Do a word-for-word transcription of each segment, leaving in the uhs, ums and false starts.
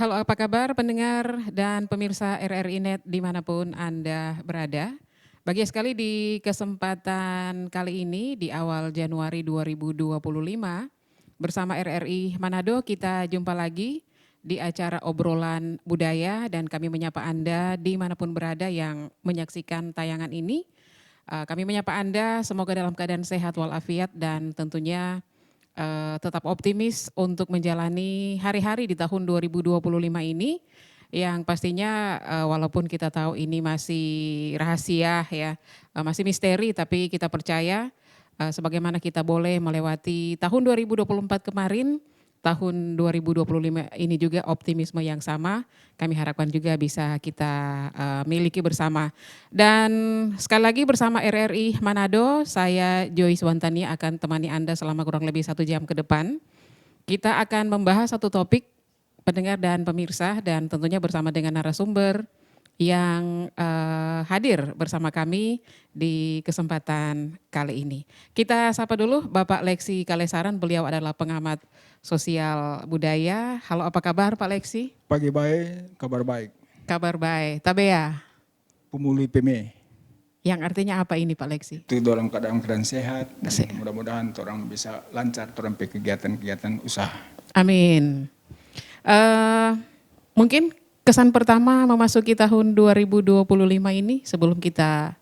Halo, apa kabar pendengar dan pemirsa R R I Net dimanapun Anda berada? Bahagia sekali di kesempatan kali ini, di awal Januari dua ribu dua puluh lima, bersama R R I Manado kita jumpa lagi di acara Obrolan Budaya, dan kami menyapa Anda dimanapun berada yang menyaksikan tayangan ini. Eh, kami menyapa Anda, semoga dalam keadaan sehat walafiat dan tentunya eh, tetap optimis untuk menjalani hari-hari di tahun dua ribu dua puluh lima ini, yang pastinya, eh, walaupun kita tahu ini masih rahasia ya, eh, masih misteri, tapi kita percaya, eh, sebagaimana kita boleh melewati tahun dua ribu dua puluh empat kemarin, tahun dua ribu dua puluh lima ini juga optimisme yang sama kami harapkan juga bisa kita, eh, miliki bersama. Dan sekali lagi bersama R R I Manado, saya Joyce Wantania akan temani Anda selama kurang lebih satu jam ke depan. Kita akan membahas satu topik, pendengar dan pemirsa, dan tentunya bersama dengan narasumber yang, eh, hadir bersama kami di kesempatan kali ini. Kita sapa dulu Bapak Lexi Kalesaran, beliau adalah pengamat sosial budaya. Halo, apa kabar, Pak Lexi? Pagi bae, kabar baik. Kabar bae. Tabea? Pumului peme. Yang artinya apa ini, Pak Lexi? Itu dalam keadaan, keadaan sehat, dan se- mudah-mudahan torang bisa lancar torang pe kegiatan-kegiatan usaha. Amin. Eh, mungkin kesan pertama memasuki tahun dua ribu dua puluh lima ini, sebelum kita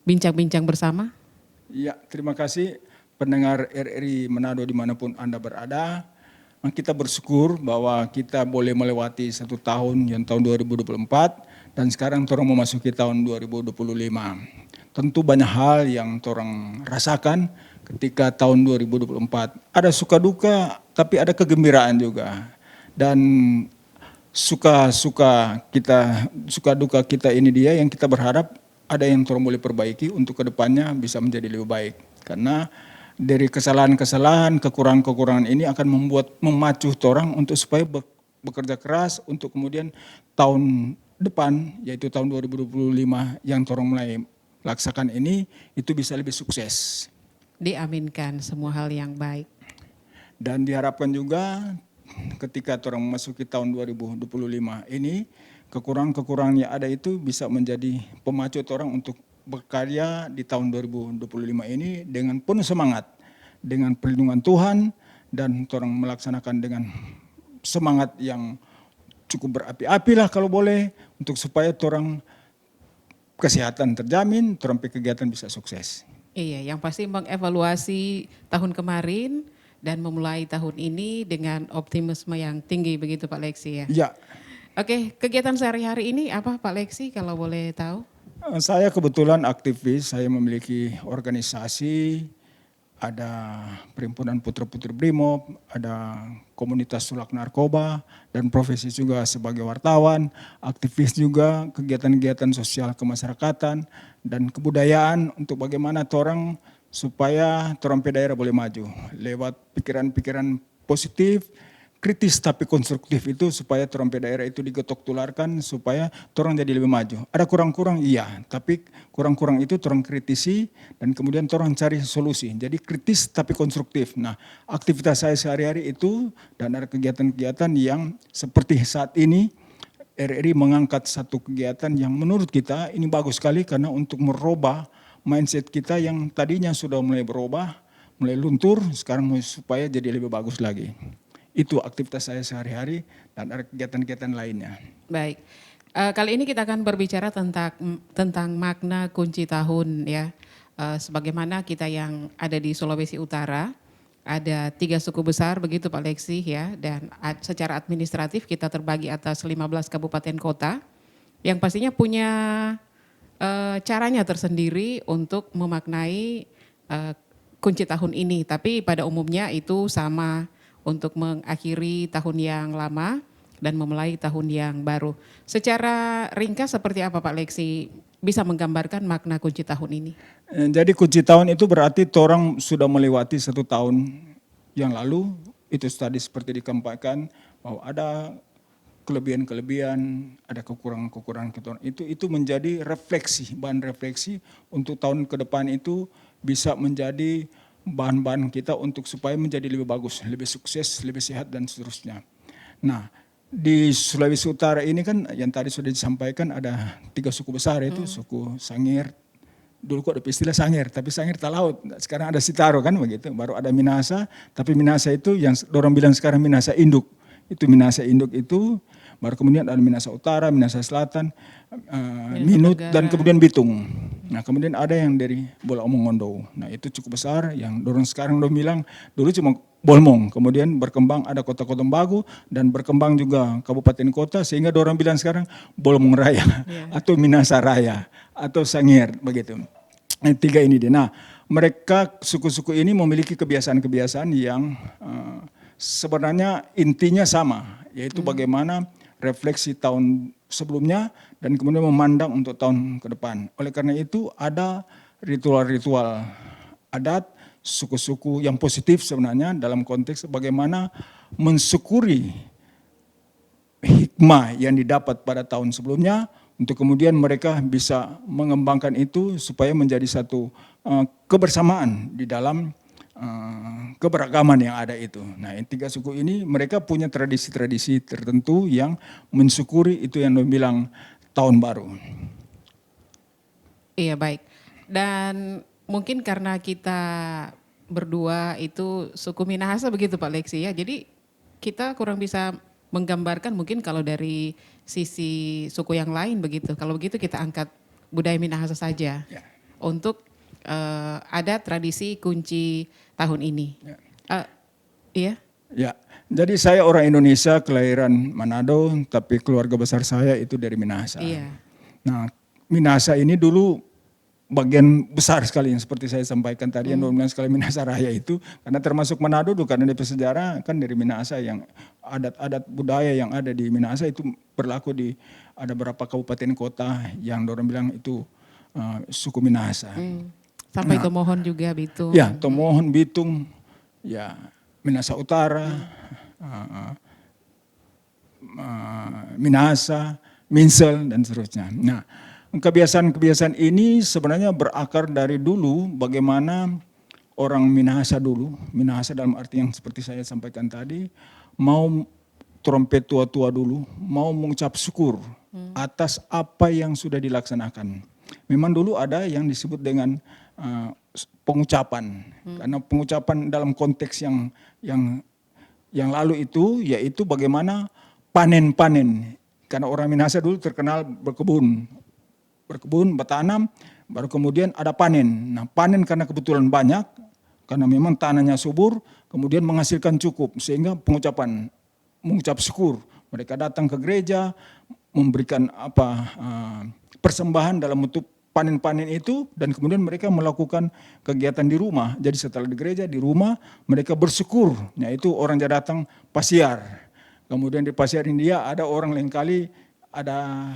bincang-bincang bersama? Ya, terima kasih pendengar R R I Manado dimanapun Anda berada. Kita bersyukur bahwa kita boleh melewati satu tahun, yang tahun dua ribu dua puluh empat, dan sekarang torang memasuki tahun dua ribu dua puluh lima. Tentu banyak hal yang torang rasakan ketika tahun dua ribu dua puluh empat. Ada suka duka, tapi ada kegembiraan juga. Dan suka-suka kita, suka duka kita ini dia yang kita berharap ada yang torang boleh perbaiki untuk ke depannya bisa menjadi lebih baik. Karena dari kesalahan-kesalahan, kekurangan-kekurangan ini akan membuat, memacu torang untuk supaya be-, bekerja keras untuk kemudian tahun depan, yaitu tahun dua ribu dua puluh lima yang torang mulai laksakan ini, itu bisa lebih sukses. Diaminkan semua hal yang baik. Dan diharapkan juga ketika torang memasuki tahun dua ribu dua puluh lima ini, kekurangan-kekurangan yang ada itu bisa menjadi pemacu torang untuk berkarya di tahun dua ribu dua puluh lima ini dengan penuh semangat, dengan perlindungan Tuhan, dan torang melaksanakan dengan semangat yang cukup berapi-api lah kalau boleh, untuk supaya torang kesehatan terjamin, torang pe kegiatan bisa sukses. Iya, yang pasti mengevaluasi tahun kemarin dan memulai tahun ini dengan optimisme yang tinggi begitu, Pak Lexi, ya? Ya. Oke, kegiatan sehari-hari ini apa, Pak Lexi, kalau boleh tahu? Eh, saya kebetulan aktivis, saya memiliki organisasi, ada Perhimpunan Putra-Putri Brimob, ada komunitas tulak narkoba, dan profesi juga sebagai wartawan, aktivis juga, kegiatan-kegiatan sosial kemasyarakatan, dan kebudayaan untuk bagaimana torang supaya torang pe daerah boleh maju lewat pikiran-pikiran positif, kritis tapi konstruktif itu supaya torang pe daerah itu digotok tularkan supaya torang jadi lebih maju. Ada kurang-kurang, iya, tapi kurang-kurang itu torang kritisi dan kemudian torang cari solusi. Jadi kritis tapi konstruktif. Nah, aktivitas saya sehari-hari itu dan ada kegiatan-kegiatan yang seperti saat ini R R I mengangkat satu kegiatan yang menurut kita ini bagus sekali karena untuk merubah mindset kita yang tadinya sudah mulai berubah, mulai luntur, sekarang mau supaya jadi lebih bagus lagi. Itu aktivitas saya sehari-hari dan ada kegiatan-kegiatan lainnya. Baik. Eh, kali ini kita akan berbicara tentang, tentang makna kunci tahun, ya. Eh, sebagaimana kita yang ada di Sulawesi Utara, ada tiga suku besar begitu, Pak Lexi, ya, dan ad-, secara administratif kita terbagi atas lima belas kabupaten kota yang pastinya punya, eh, caranya tersendiri untuk memaknai, eh, kunci tahun ini, tapi pada umumnya itu sama untuk mengakhiri tahun yang lama dan memulai tahun yang baru. Secara ringkas seperti apa, Pak Lexi, bisa menggambarkan makna kunci tahun ini? Eh, jadi kunci tahun itu berarti torang sudah melewati satu tahun yang lalu, itu tadi seperti dikampaikan bahwa ada kelebihan-kelebihan, ada kekurangan-kekurangan kita. Itu, itu menjadi refleksi, bahan refleksi untuk tahun ke depan itu bisa menjadi bahan-bahan kita untuk supaya menjadi lebih bagus, lebih sukses, lebih sehat, dan seterusnya. Nah, Di Sulawesi Utara ini kan yang tadi sudah disampaikan ada tiga suku besar, yaitu suku Sangir. Dulu kok ada istilah Sangir, tapi Sangir talaut. Sekarang ada Sitaro kan begitu. Baru ada Minahasa, tapi Minahasa itu yang s-, dorang bilang sekarang Minahasa Induk. Itu Minahasa Induk itu, baru kemudian ada Minahasa Utara, Minahasa Selatan, eh, Minahasa Minut, dan Tenggara. Kemudian Bitung. Nah, kemudian ada yang dari Bola Omong Ondo. Nah, itu cukup besar yang dorang sekarang dong bilang, dulu cuma Bolmong, kemudian berkembang ada Kota Kota Bagu dan berkembang juga kabupaten kota, sehingga dorang bilang sekarang Bolmong Raya Iya. atau Minahasa Raya atau Sangir begitu. Eh, tiga ini dia. Nah, mereka suku-suku ini memiliki kebiasaan-kebiasaan yang, eh, sebenarnya intinya sama, yaitu Hmm. bagaimana refleksi tahun sebelumnya dan kemudian memandang untuk tahun ke depan. Oleh karena itu, ada ritual-ritual adat suku-suku yang positif sebenarnya dalam konteks bagaimana mensyukuri hikmah yang didapat pada tahun sebelumnya, untuk kemudian mereka bisa mengembangkan itu supaya menjadi satu, eh, kebersamaan di dalam, eh, keberagaman yang ada itu. Nah, yang tiga suku ini mereka punya tradisi-tradisi tertentu yang mensyukuri itu yang dong bilang tahun baru. Iya, baik. Dan mungkin karena kita berdua itu suku Minahasa begitu, Pak Lexi, ya. Jadi kita kurang bisa menggambarkan mungkin kalau dari sisi suku yang lain begitu. Kalau begitu kita angkat budaya Minahasa saja. Ya. Untuk, eh, ada tradisi kunci tahun ini. Ya. Eh, iya? Ya, jadi saya orang Indonesia kelahiran Manado, tapi keluarga besar saya itu dari Minahasa. Iya. Nah, Minahasa ini dulu bagian besar sekali yang seperti saya sampaikan tadi, yang Hmm. dong bilang sekali Minahasa Raya itu, karena termasuk Manado dulu, karena dia sejarah kan dari Minahasa, yang adat-adat budaya yang ada di Minahasa itu berlaku di ada berapa kabupaten kota yang dorang bilang itu, eh, suku Minahasa. Hmm. Sampai Nah, Tomohon juga, Bitung. Ya, Tomohon, Bitung, ya, Minahasa Utara, Hmm. eh, eh, eh, Minahasa, Minsel, dan seterusnya. Nah, kebiasaan-kebiasaan ini sebenarnya berakar dari dulu, bagaimana orang Minahasa dulu, Minahasa dalam arti yang seperti saya sampaikan tadi, mau trompet tua-tua dulu, mau mengucap syukur Hmm. atas apa yang sudah dilaksanakan. Memang dulu ada yang disebut dengan, eh, s-, pengucapan. Hmm. Karena pengucapan dalam konteks yang, yang, yang lalu itu, yaitu bagaimana panen-panen. Karena orang Minahasa dulu terkenal berkebun. Berkebun, bertanam, baru kemudian ada panen. Nah, panen karena kebetulan banyak, karena memang tanahnya subur, kemudian menghasilkan cukup, sehingga pengucapan, mengucap syukur. Mereka datang ke gereja, memberikan apa, eh, persembahan dalam bentuk panen-panen itu, dan kemudian mereka melakukan kegiatan di rumah. Jadi setelah di gereja, di rumah mereka bersyukur. Nah, itu orang ja datang pasiar. Kemudian di pasiar ini dia ada orang lain kali ada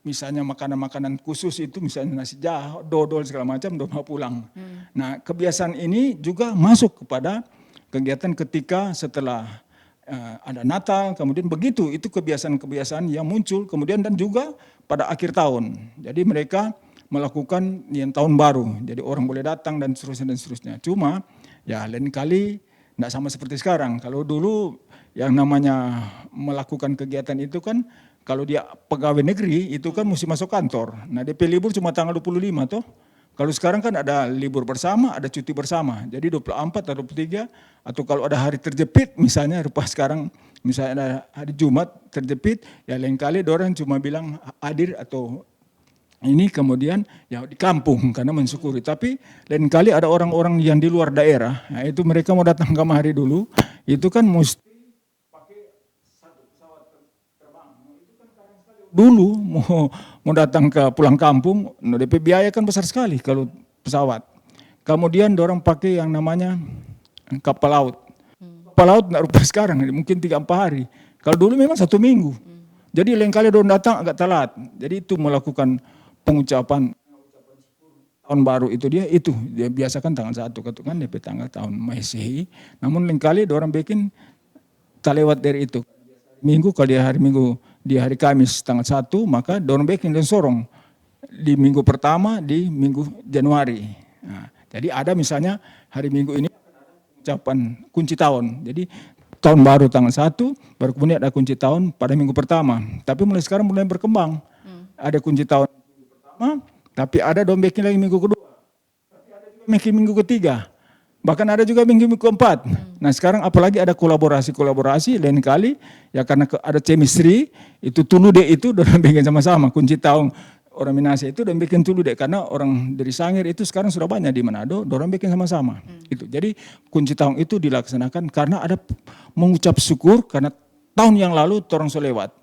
misalnya makanan-makanan khusus itu, misalnya nasi jaha, dodol, segala macam, dong bawa pulang. Hmm. Nah, kebiasaan ini juga masuk kepada kegiatan ketika setelah, eh, ada Natal, kemudian begitu, itu kebiasaan-kebiasaan yang muncul kemudian dan juga pada akhir tahun. Jadi mereka melakukan yang tahun baru, jadi orang boleh datang dan seterusnya dan seterusnya. Cuma, ya, lain kali ndak sama seperti sekarang. Kalau dulu yang namanya melakukan kegiatan itu kan, kalau dia pegawai negeri itu kan musti masuk kantor. Nah, dia pe libur cuma tanggal dua puluh lima toh. Kalau sekarang kan ada libur bersama, ada cuti bersama. Jadi dua puluh empat atau dua puluh tiga, atau kalau ada hari terjepit misalnya, rupa sekarang misalnya ada hari Jumat terjepit, ya lain kali dorang cuma bilang hadir atau ini kemudian ya di kampung karena mensyukuri. Tapi lain kali ada orang-orang yang di luar daerah, nah, itu mereka mau datang kamari dulu, itu kan musti pake satu pesawat ter-, terbang. Dulu mau, mau datang ke pulang kampung, no, depe biaya kan besar sekali kalau pesawat. Kemudian dorang pake yang namanya kapal laut. Hmm. Kapal laut nggak rupa sekarang, mungkin tiga empat hari. Kalau dulu memang satu minggu. Hmm. Jadi lain kali dorang datang agak telat. Jadi itu melakukan pengucapan tahun baru itu dia, itu dia biasakan tanggal satu, kan depe tanggal tahun Masehi. Namun lain kali dorang bikin talewat dari itu. Minggu, kalau di hari Minggu, di hari Kamis tanggal satu, maka dorang bikin dan sorong di minggu pertama di minggu Januari. Nah, jadi ada misalnya hari Minggu ini ucapan kunci tahun. Jadi tahun baru tanggal satu, baru kemudian ada kunci tahun pada minggu pertama. Tapi mulai sekarang mulai berkembang. Hmm. Ada kunci tahun pertama, tapi ada dong bikin lagi minggu kedua. Bikin minggu ketiga. Bahkan ada juga minggu, minggu keempat. Hmm. Nah, sekarang apalagi ada kolaborasi-kolaborasi, lain kali, ya, karena ke, ada chemistry, itu tulude itu dorang bikin sama-sama. Kunci tahun orang Minahasa itu dong bikin tulude, karena orang dari Sangir itu sekarang sudah banyak di Manado, dorang bikin sama-sama. Hmm. Itu. Jadi, kunci tahun itu dilaksanakan karena ada mengucap syukur karena tahun yang lalu torang so lewat.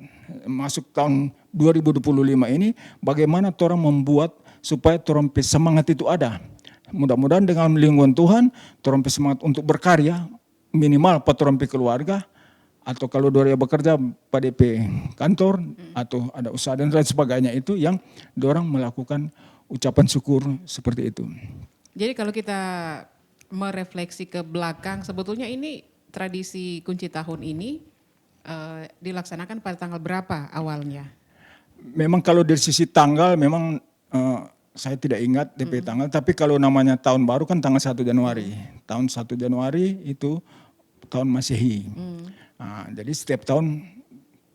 Masuk tahun dua ribu dua puluh lima ini, bagaimana torang membuat supaya torang pe semangat itu ada. Mudah-mudahan dengan lingkungan Tuhan, torang pe semangat untuk berkarya, minimal pa torang pe keluarga, atau kalau dia bekerja pa de pe kantor, hmm, atau ada usaha dan lain sebagainya itu yang dorang melakukan ucapan syukur seperti itu. Jadi kalau kita merefleksi ke belakang, sebetulnya ini tradisi kunci tahun ini, eh, dilaksanakan pada tanggal berapa awalnya? Memang kalau dari sisi tanggal, memang, eh, saya tidak ingat de pe, hmm, tanggal, tapi kalau namanya tahun baru kan tanggal satu Januari. Hmm. Tahun satu Januari itu tahun Masehi. Hmm. Ah, jadi setiap tahun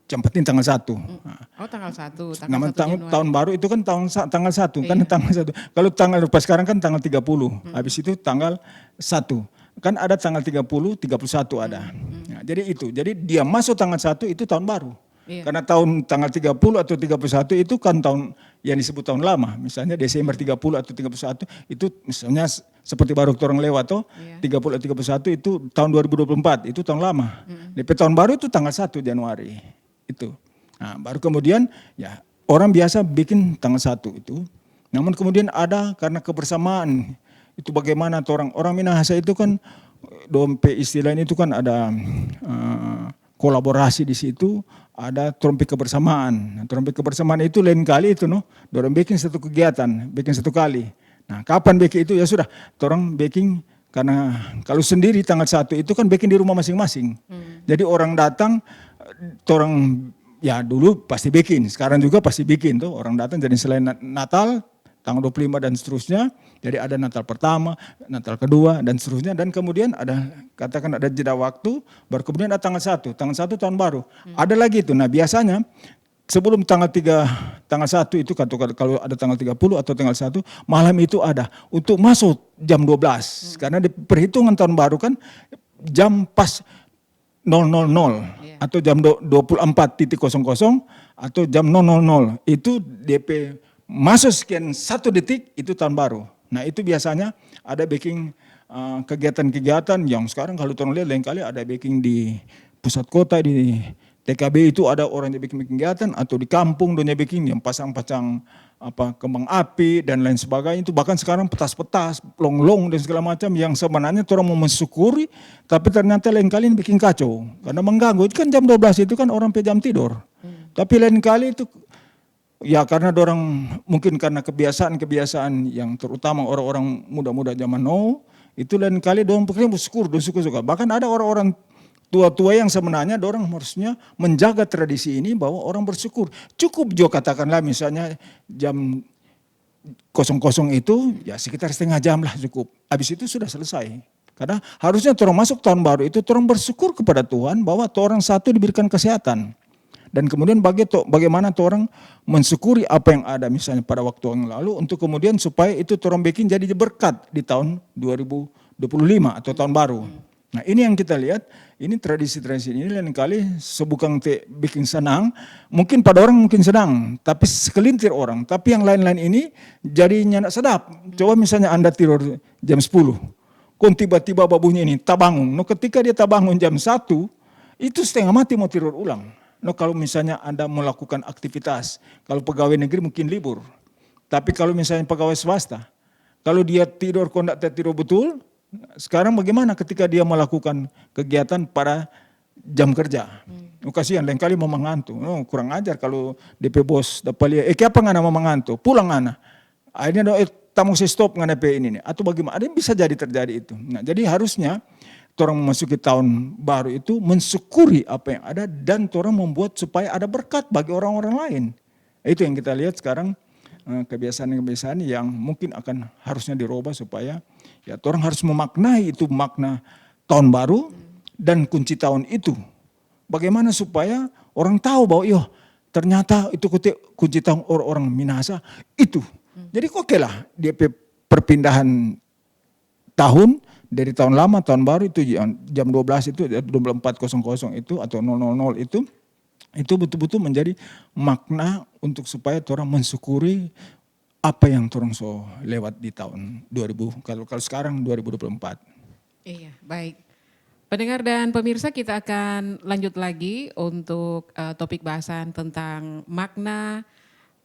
yang penting tanggal satu. Hmm. Ah. Oh, tanggal satu, tanggal satu Januari. Nama tahun, tahun baru itu kan tahun sa-, tanggal satu, kan. Iya. Tanggal satu. Kalau tanggal, pas sekarang kan tanggal tiga puluh, hmm, habis itu tanggal satu. Kan ada tanggal tiga puluh, tiga puluh satu ada. Hmm, hmm. Nah, jadi itu. Jadi dia masuk tanggal satu itu tahun baru. Iya. Karena tahun tanggal tiga puluh atau tiga puluh satu itu kan tahun yang disebut tahun lama. Misalnya Desember tiga puluh atau tiga puluh satu itu misalnya s-, seperti baru torang lewat toh, iya, tiga puluh atau tiga puluh satu itu tahun dua ribu dua puluh empat, itu tahun lama. Mm-mm. De pe tahun baru itu tanggal satu Januari. Itu. Nah, baru kemudian, ya, orang biasa bikin tanggal satu itu. Namun kemudian ada karena kebersamaan. Itu bagaimana torang, orang Minahasa itu kan, dong pe istilahnya itu kan ada, eh, kolaborasi di situ, ada torang pe kebersamaan. Nah, torang pe kebersamaan itu lain kali itu, no, dorang bikin satu kegiatan, bikin satu kali. Nah, kapan bikin itu? Ya sudah, torang bikin, karena kalau sendiri tanggal satu itu kan bikin di rumah masing-masing. Hmm. Jadi orang datang, torang, ya, dulu pasti bikin, sekarang juga pasti bikin tuh. Orang datang, jadi selain Na-, Natal, tanggal dua puluh lima dan seterusnya, jadi ada Natal pertama, Natal kedua, dan seterusnya. Dan kemudian ada, katakan ada jeda waktu, baru kemudian ada tanggal satu. Tanggal satu tahun baru. Hmm. Ada lagi itu. Nah, biasanya sebelum tanggal tiga, tanggal satu itu, atau kalau, kalau ada tanggal tiga puluh atau tanggal satu, malam itu ada untuk masuk jam dua belas. Hmm. Karena di perhitungan tahun baru kan jam pas nol nol nol, iya, atau jam do-, dua puluh empat titik kosong kosong atau jam nol nol nol. Itu de pe masuk sekian satu detik, itu tahun baru. Nah, itu biasanya ada bikin, eh, kegiatan-kegiatan yang sekarang kalau torang lihat lain kali ada bikin di pusat kota, di T K B itu ada orang yang bikin, bikin kegiatan, atau di kampung dong yang bikin, yang pasang-pasang apa, kembang api dan lain sebagainya itu, bahkan sekarang petas-petas, long-long dan segala macam yang sebenarnya torang mau mensyukuri, tapi ternyata lain kali bikin kacau karena mengganggu. Itu kan jam dua belas itu kan orang pe jam tidur. Hmm. Tapi lain kali itu, ya, karena dorang mungkin karena kebiasaan-kebiasaan yang terutama orang-orang muda-muda zaman now, itu lain kali dong pikir bersyukur, dong suka-suka. Bahkan ada orang-orang tua-tua yang sebenarnya dorang harusnya menjaga tradisi ini bahwa orang bersyukur. Cukup jo katakanlah misalnya jam kosong kosong itu, ya sekitar setengah jam lah cukup. Habis itu sudah selesai. Karena harusnya torang masuk tahun baru itu torang bersyukur kepada Tuhan bahwa torang satu diberikan kesehatan. Dan kemudian bage-, to-, bagaimana torang mensyukuri apa yang ada misalnya pada waktu yang lalu untuk kemudian supaya itu torang bikin jadi berkat di tahun dua ribu dua puluh lima atau tahun baru. Hmm. Nah, ini yang kita lihat, ini tradisi-tradisi ini lain kali so bukang te bikin senang, mungkin pada orang mungkin senang, tapi sekelintir orang, tapi yang lain-lain ini jadi nyanda sedap. Coba misalnya Anda tidur jam sepuluh, kong tiba-tiba babunyi ini, tabangun. No, ketika dia tabangun jam satu, itu setengah mati mo tidur ulang. No, kalau misalnya Anda melakukan aktivitas, kalau pegawai negeri mungkin libur. Tapi kalau misalnya pegawai swasta, kalau dia tidur kong ndak tidur betul, sekarang bagaimana ketika dia melakukan kegiatan pada jam kerja? Hmm. Oh, kasihan, lain kali mo manganto. Oh, kurang ajar kalau de pe bos dapa lia, "Eh, kiapa ngana mo manganto? Pulang ngana." Akhirnya dong, "Eh, tamang se stop ngana pe ini nih." Atau bagaimana? Ada yang bisa jadi terjadi itu. Nah, jadi harusnya torang memasuki tahun baru itu mensyukuri apa yang ada dan torang membuat supaya ada berkat bagi orang-orang lain. Itu yang kita lihat sekarang, eh, kebiasaan-kebiasaan yang mungkin akan harusnya dirubah supaya, ya, torang harus memaknai itu makna tahun baru, dan kunci tahun itu. Bagaimana supaya orang tahu bahwa, "Iyo, ternyata itu kute-, kunci tahun or-, orang Minahasa itu." Jadi, oke lah, dia pe perpindahan tahun dari tahun lama, tahun baru itu jam, jam dua belas itu, dua puluh empat kosong kosong itu atau nol nol nol itu, itu betul-betul menjadi makna untuk supaya torang mensyukuri apa yang torang so lewat di tahun dua ribu, kalau, kalau sekarang dua ribu dua puluh empat. Iya, baik. Pendengar dan pemirsa, kita akan lanjut lagi untuk, eh, topik bahasan tentang makna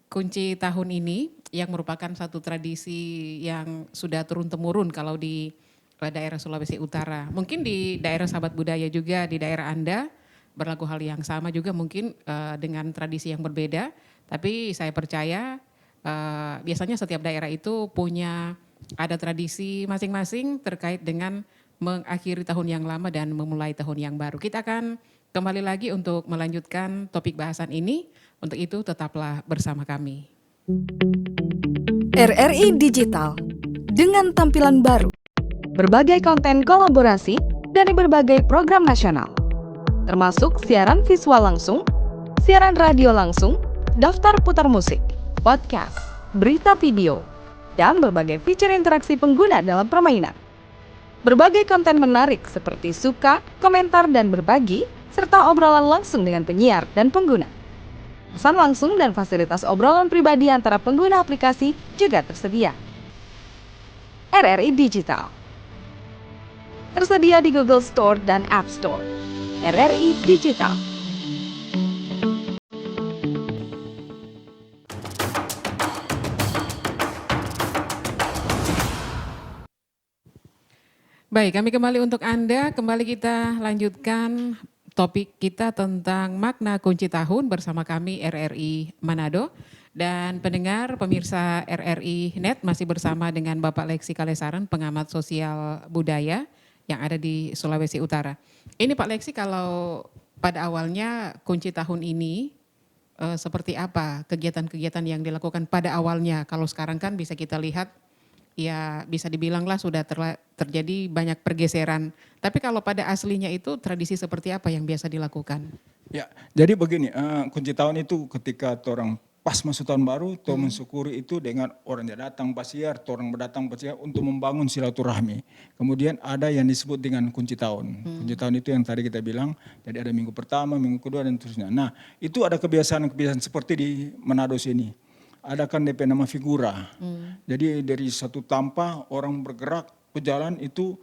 kunci tahun ini, yang merupakan satu tradisi yang sudah turun-temurun kalau di, eh, daerah Sulawesi Utara. Mungkin di daerah Sahabat Budaya juga, di daerah Anda, berlaku hal yang sama juga mungkin, eh, dengan tradisi yang berbeda. Tapi saya percaya, eh, biasanya setiap daerah itu punya, ada tradisi masing-masing terkait dengan mengakhiri tahun yang lama dan memulai tahun yang baru. Kita akan kembali lagi untuk melanjutkan topik bahasan ini. Untuk itu, tetaplah bersama kami. R R I Digital, dengan tampilan baru. Berbagai konten kolaborasi dari berbagai program nasional, termasuk siaran visual langsung, siaran radio langsung, daftar putar musik, podcast, berita video, dan berbagai fitur interaksi pengguna dalam permainan. Berbagai konten menarik seperti suka, komentar, dan berbagi, serta obrolan langsung dengan penyiar dan pengguna. Pesan langsung dan fasilitas obrolan pribadi antara pengguna aplikasi juga tersedia. R R I Digital. Tersedia di Google Store dan App Store. R R I Digital. Baik, kami kembali untuk Anda. Kembali kita lanjutkan topik kita tentang makna kunci tahun bersama kami, R R I Manado. Dan pendengar, pemirsa R R I Net, masih bersama dengan Bapak Lexi Kalesaran, pengamat sosial budaya yang ada di Sulawesi Utara. Ini, Pak Lexi, kalau pada awalnya kunci tahun ini, eh, seperti apa kegiatan-kegiatan yang dilakukan pada awalnya? Kalau sekarang kan bisa kita lihat, ya, bisa dibilang lah sudah terla-, terjadi banyak pergeseran. Tapi kalau pada aslinya itu tradisi seperti apa yang biasa dilakukan? Ya, jadi begini, eh, kunci tahun itu ketika torang pas masuk tahun baru, torang mensyukuri itu dengan orang yang datang basiar, torang datang basiar untuk membangun silaturahmi. Kemudian ada yang disebut dengan kunci tahun. Kunci tahun itu yang tadi kita bilang, jadi ada minggu pertama, minggu kedua, dan seterusnya. Nah, itu ada kebiasaan-kebiasaan seperti di Manado sini. Ada kan depe nama figura. Jadi dari satu tampa orang bergerak berjalan itu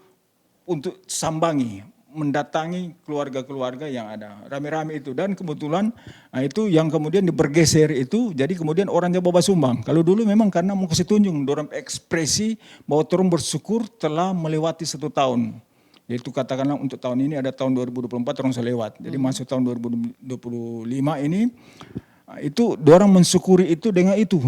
untuk sambangi, mendatangi keluarga-keluarga yang ada. Rame-rame itu. Dan kebetulan, ah, itu yang kemudian bergeser itu, jadi kemudian orang ja bawa sumbang. Kalau dulu memang karena mo kase tunjung, dorang ekspresi bahwa torang bersyukur telah melewati satu tahun. Yaitu katakanlah untuk tahun ini ada tahun dua ribu dua puluh empat torang so lewat. Jadi masuk tahun dua ribu dua puluh lima ini, ah, itu dorang mensyukuri itu dengan itu,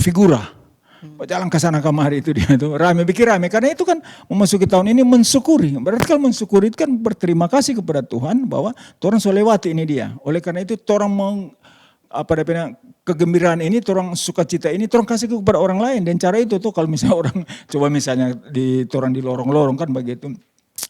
figura. Bajalang ka sana kamari itu dia tu, rame, bikin rame. Karena itu kan memasuki tahun ini mensyukuri. Berarti kalau mensyukuri itu kan berterima kasih kepada Tuhan bahwa torang so lewati ini dia. Oleh karena itu torang meng-, apa dia bilang, kegembiraan ini, torang sukacita ini, torang kasih kepada orang lain. Dan cara itu tuh kalau misalnya orang, coba misalnya di torang di lorong-lorong kan begitu.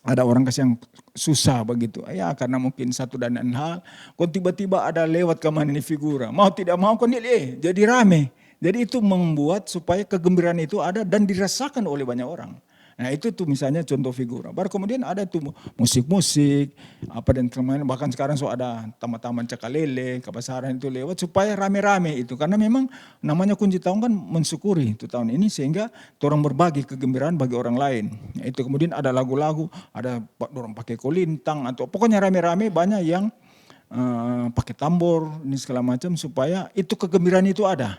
Ada orang kasiang susah begitu. Ya, karena mungkin satu dan lain hal, kong tiba-tiba ada lewat kamari ni figura. Mau tidak mau, kong dia, eh, jadi rame. Jadi itu membuat supaya kegembiraan itu ada dan dirasakan oleh banyak orang. Nah, itu tuh misalnya contoh figura. Baru kemudian ada tuh mu-, musik-musik, apa dan teman-teman. Bahkan sekarang so ada taman-taman cakalele, kabasaran itu lewat supaya rame-rame itu. Karena memang namanya kunci tahun kan mensyukuri itu tahun ini sehingga torang berbagi kegembiraan bagi orang lain. Ya, itu kemudian ada lagu-lagu, ada pa-, dorang pake kolintang atau pokoknya rame-rame banyak yang, eh, pake tambor, ini segala macam supaya itu kegembiraan itu ada.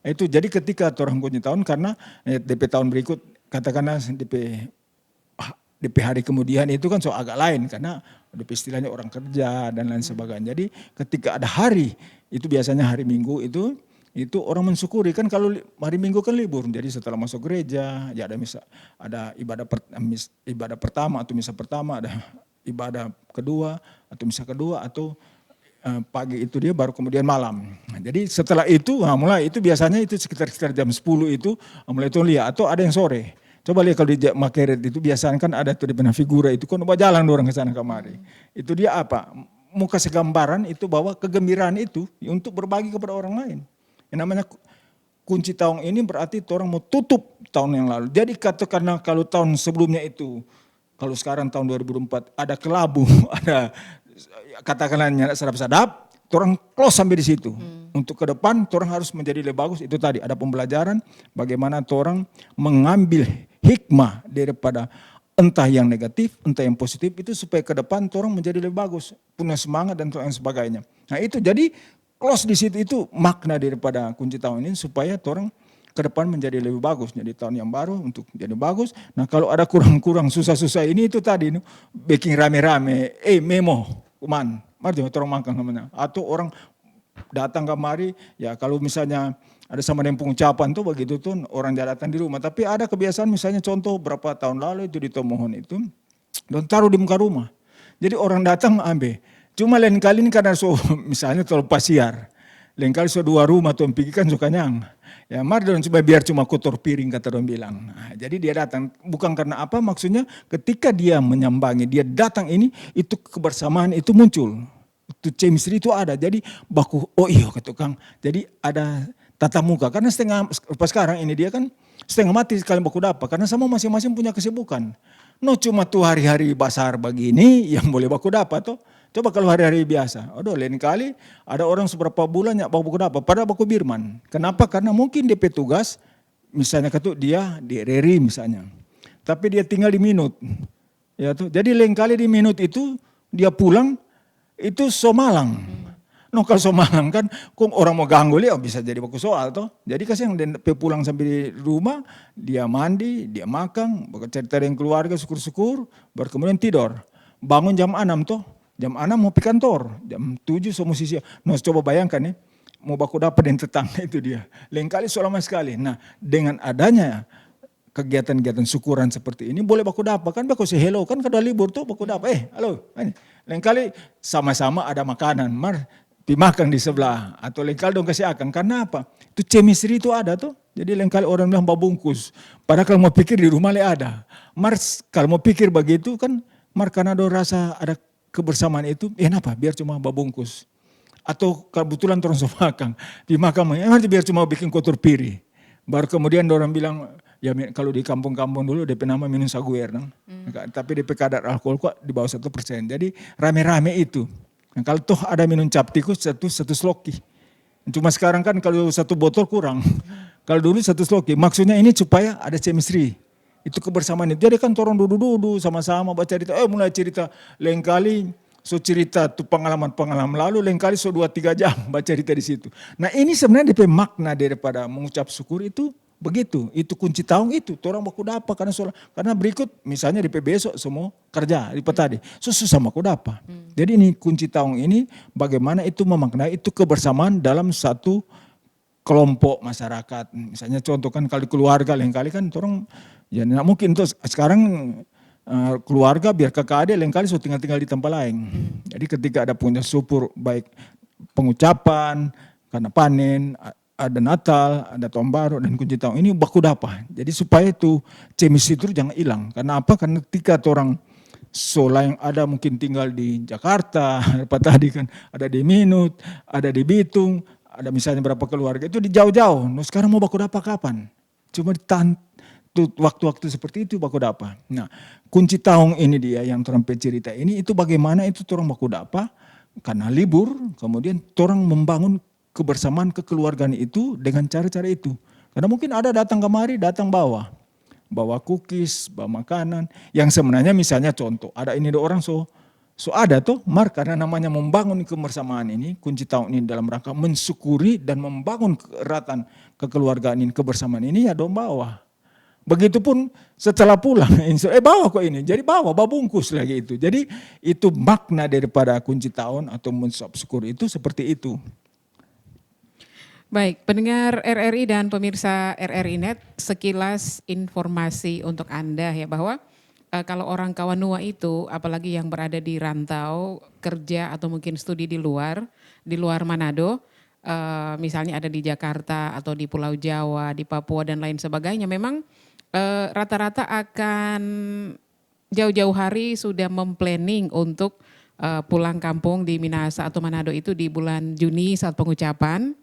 Itu jadi ketika torang kunci tahun karena, eh, depe tahun berikut, katakanlah depe, ah, depe hari kemudian itu kan so agak lain karena depe istilahnya orang kerja dan lain sebagainya. Jadi ketika ada hari, itu biasanya hari Minggu itu, itu orang mensyukuri. Kan kalau li-, hari Minggu kan libur, jadi setelah masuk gereja, ya ada misa, ada ibadah per-, mis-, ibadah pertama atau misa pertama, ada ibadah kedua atau misa kedua atau, eh, pagi itu dia baru kemudian malam. Nah, jadi setelah itu, nah, mulai itu biasanya itu sekitar, sekitar jam sepuluh itu, nah, mulai itu lia atau ada yang sore. Coba lia kalu di ja-, Makeret itu biasanya kan ada tu dia pe figura itu, kong bajalang dorang ke sana kamari. Itu dia apa? Mo kase gambaran itu bahwa kegembiraan itu untuk berbagi kepada orang lain. Yang namanya ku-, kunci tahun ini berarti torang mo tutup tahun yang lalu. Jadi kata, karna kalu tahun sebelumnya itu, kalu sekarang tahun dua ribu dua puluh empat ada kelabu, ada katakanlah nyanda sadap-sadap, torang close sampe di situ. Untuk ke depan, torang harus menjadi lebih bagus. Itu tadi, ada pembelajaran bagaimana torang mengambil hikmah daripada entah yang negatif, entah yang positif, itu supaya ke depan torang menjadi lebih bagus, punya semangat dan lain sebagainya. Nah, itu jadi close di situ, itu makna daripada kunci tahun ini, supaya torang ke depan menjadi lebih bagus. Jadi tahun yang baru untuk jadi bagus. Nah, kalu ada kurang-kurang, susah-susah ini, itu tadi, no, beking rame-rame, "Eh, Memo, kuman, mar jo torang makang," namanya. Atau orang datang kamari, ya, kalu misalnya ada sama deng pengucapan tu, begitu tu, orang ja datang di rumah. Tapi ada kebiasaan, misalnya contoh, berapa tahun lalu itu di Tomohon itu, dong taru di muka rumah. Jadi orang datang ambe. Cuma lain kali ni karna so, misalnya tol pasiar, lain kali so dua rumah tong pigi kan so kanyang. Ya, mar dong cuma, biar cuma kotor piring, kata dong bilang. Nah, jadi dia datang, bukan karna apa, maksudnya ketika dia menyambangi, dia datang ini, itu kebersamaan itu muncul. Tu chemistry itu ada. Jadi baku, "Oh iyo," kata kang. Jadi ada tatap muka. Karna setengah, pas skarang ini dia kan setengah mati kalo baku dapa. Karna samua masing-masing punya kesibukan. No cuma tu hari-hari basar bagini yang boleh baku dapa to. Coba kalu hari-hari biasa. Aduh, lain kali ada orang so berapa bulan nyanda baku dapa. Padahal baku birman. Kenapa? Karna mungkin dia pe tugas, misalnya katu dia di R R I misalnya. Tapi dia tinggal di Minut. Ya to. Jadi lain kali di Minut itu dia pulang, itu so malam. No, kalu so malam kan, kong orang mo ganggu lia, bisa jadi baku soal to. Jadi kasiang, dia pe pulang sampe di rumah, dia mandi, dia makang, baku cerita deng keluarga, syukur-syukur, baru kemudian tidor. Bangun jam anam to, jam anam mo pi kantor, jam tujuh so musti siap. No, coba bayangkan ni, mo baku dapa deng tetangga itu dia. Lain kali so lama skali. Nah, dengan adanya kegiatan-kegiatan syukuran seperti ini, boleh baku dapa kan, baku se hello kan, kada libur tu baku dapa, "Eh, halo, ini." Lain kali sama-sama ada makanan, mar pi makang di sebelah, atau lain kali dong kase akang. Karna apa? Tu chemistry tu ada tu. Jadi lain kali orang bilang babungkus. Padahal kalu mo pikir di rumah le ada. Mar s-, kalu mo pikir bagitu kan, mar karna dong rasa ada kebersamaan itu, eh, napa? Biar cuma babungkus. Atau kebetulan torang so makang, pi makang, eh, nanti biar cuma biking kotor piri. Baru kemudian dorang bilang, ya, mi-, kalu di kampung-kampung dulu, depe nama minum saguer, no? Tapi depe kadar alkohol kwa di bawah satu persen. Jadi rame-rame itu. Nah, kalu toh ada minum cap tikus, satu, satu sloki. Cuma skarang kan kalu satu botol kurang. Kalu dulu satu sloki. Maksudnya ini supaya ada chemistry. Itu kebersamaan itu. Jadi kan torang dudu-dudu sama-sama bacarita. Eh, mulai cerita, lain kali so cerita tu pengalaman-pengalaman lalu, lain kali so dua tiga jam bacarita di situ. Nah, ini sebenarnya depe makna daripada mengucap syukur itu begitu. Itu kunci tahun itu, torang baku dapa karna so, karna berikut misalnya depe beso so mo karja, depe tadi. So susah baku dapa. Jadi ini kunci tahun ini bagaimana itu memaknai itu kebersamaan dalam satu kelompok masyarakat. Misalnya contoh kan, kalu keluarga, lain kali kan torang, ya, nda mungkin tu sekarang, eh, keluarga biar kaka ade, lain kali so tinggal-tinggal di tampa laeng. Jadi ketika ada punya syukur, baik pengucapan, karna panen, a-, ada Natal, ada Tahun Baru, dan kunci tahun ini baku dapa. Jadi supaya tu chemistry itu jang ilang. Karna apa? Karna ketika torang so laeng ada mungkin tinggal di Jakarta, apa tadi kan, ada di Minut, ada di Bitung, ada misalnya berapa keluarga, itu di jao-jao. No, sekarang mo baku dapa kapan? Cuma di tan-, tu waktu-waktu seperti itu baku dapa. Nah, kunci tahun ini dia yang torang pe cerita ini, itu bagaimana itu torang baku dapa, karna libur, kemudian torang membangun kebersamaan kekeluargaan itu dengan cara-cara itu. Karna mungkin ada datang kamari, datang bawa, bawa kukis, bawa makanan, yang sebenarnya misalnya contoh, ada ini, ada orang so, so ada to, mar karna namanya membangun kebersamaan ini, kunci tahun ini dalam rangka mensyukuri dan membangun keeratan kekeluargaan ini, kebersamaan ini, ya dong bawa. Begitupun setelah pulang, inso-, eh, bawa ko ini, jadi bawa, babungkus lagi itu. Jadi itu makna daripada kunci tahun atau mengucap syukur itu seperti itu. Baik, pendengar R R I dan pemirsa R R I Net, sekilas informasi untuk Anda ya, bahwa, eh, kalau orang Kawanua itu, apalagi yang berada di rantau, kerja atau mungkin studi di luar, di luar Manado, eh, misalnya ada di Jakarta atau di Pulau Jawa, di Papua dan lain sebagainya, memang Eh, rata-rata akan jauh-jauh hari sudah memplanning untuk, eh, pulang kampung di Minahasa atau Manado itu di bulan Juni saat pengucapan,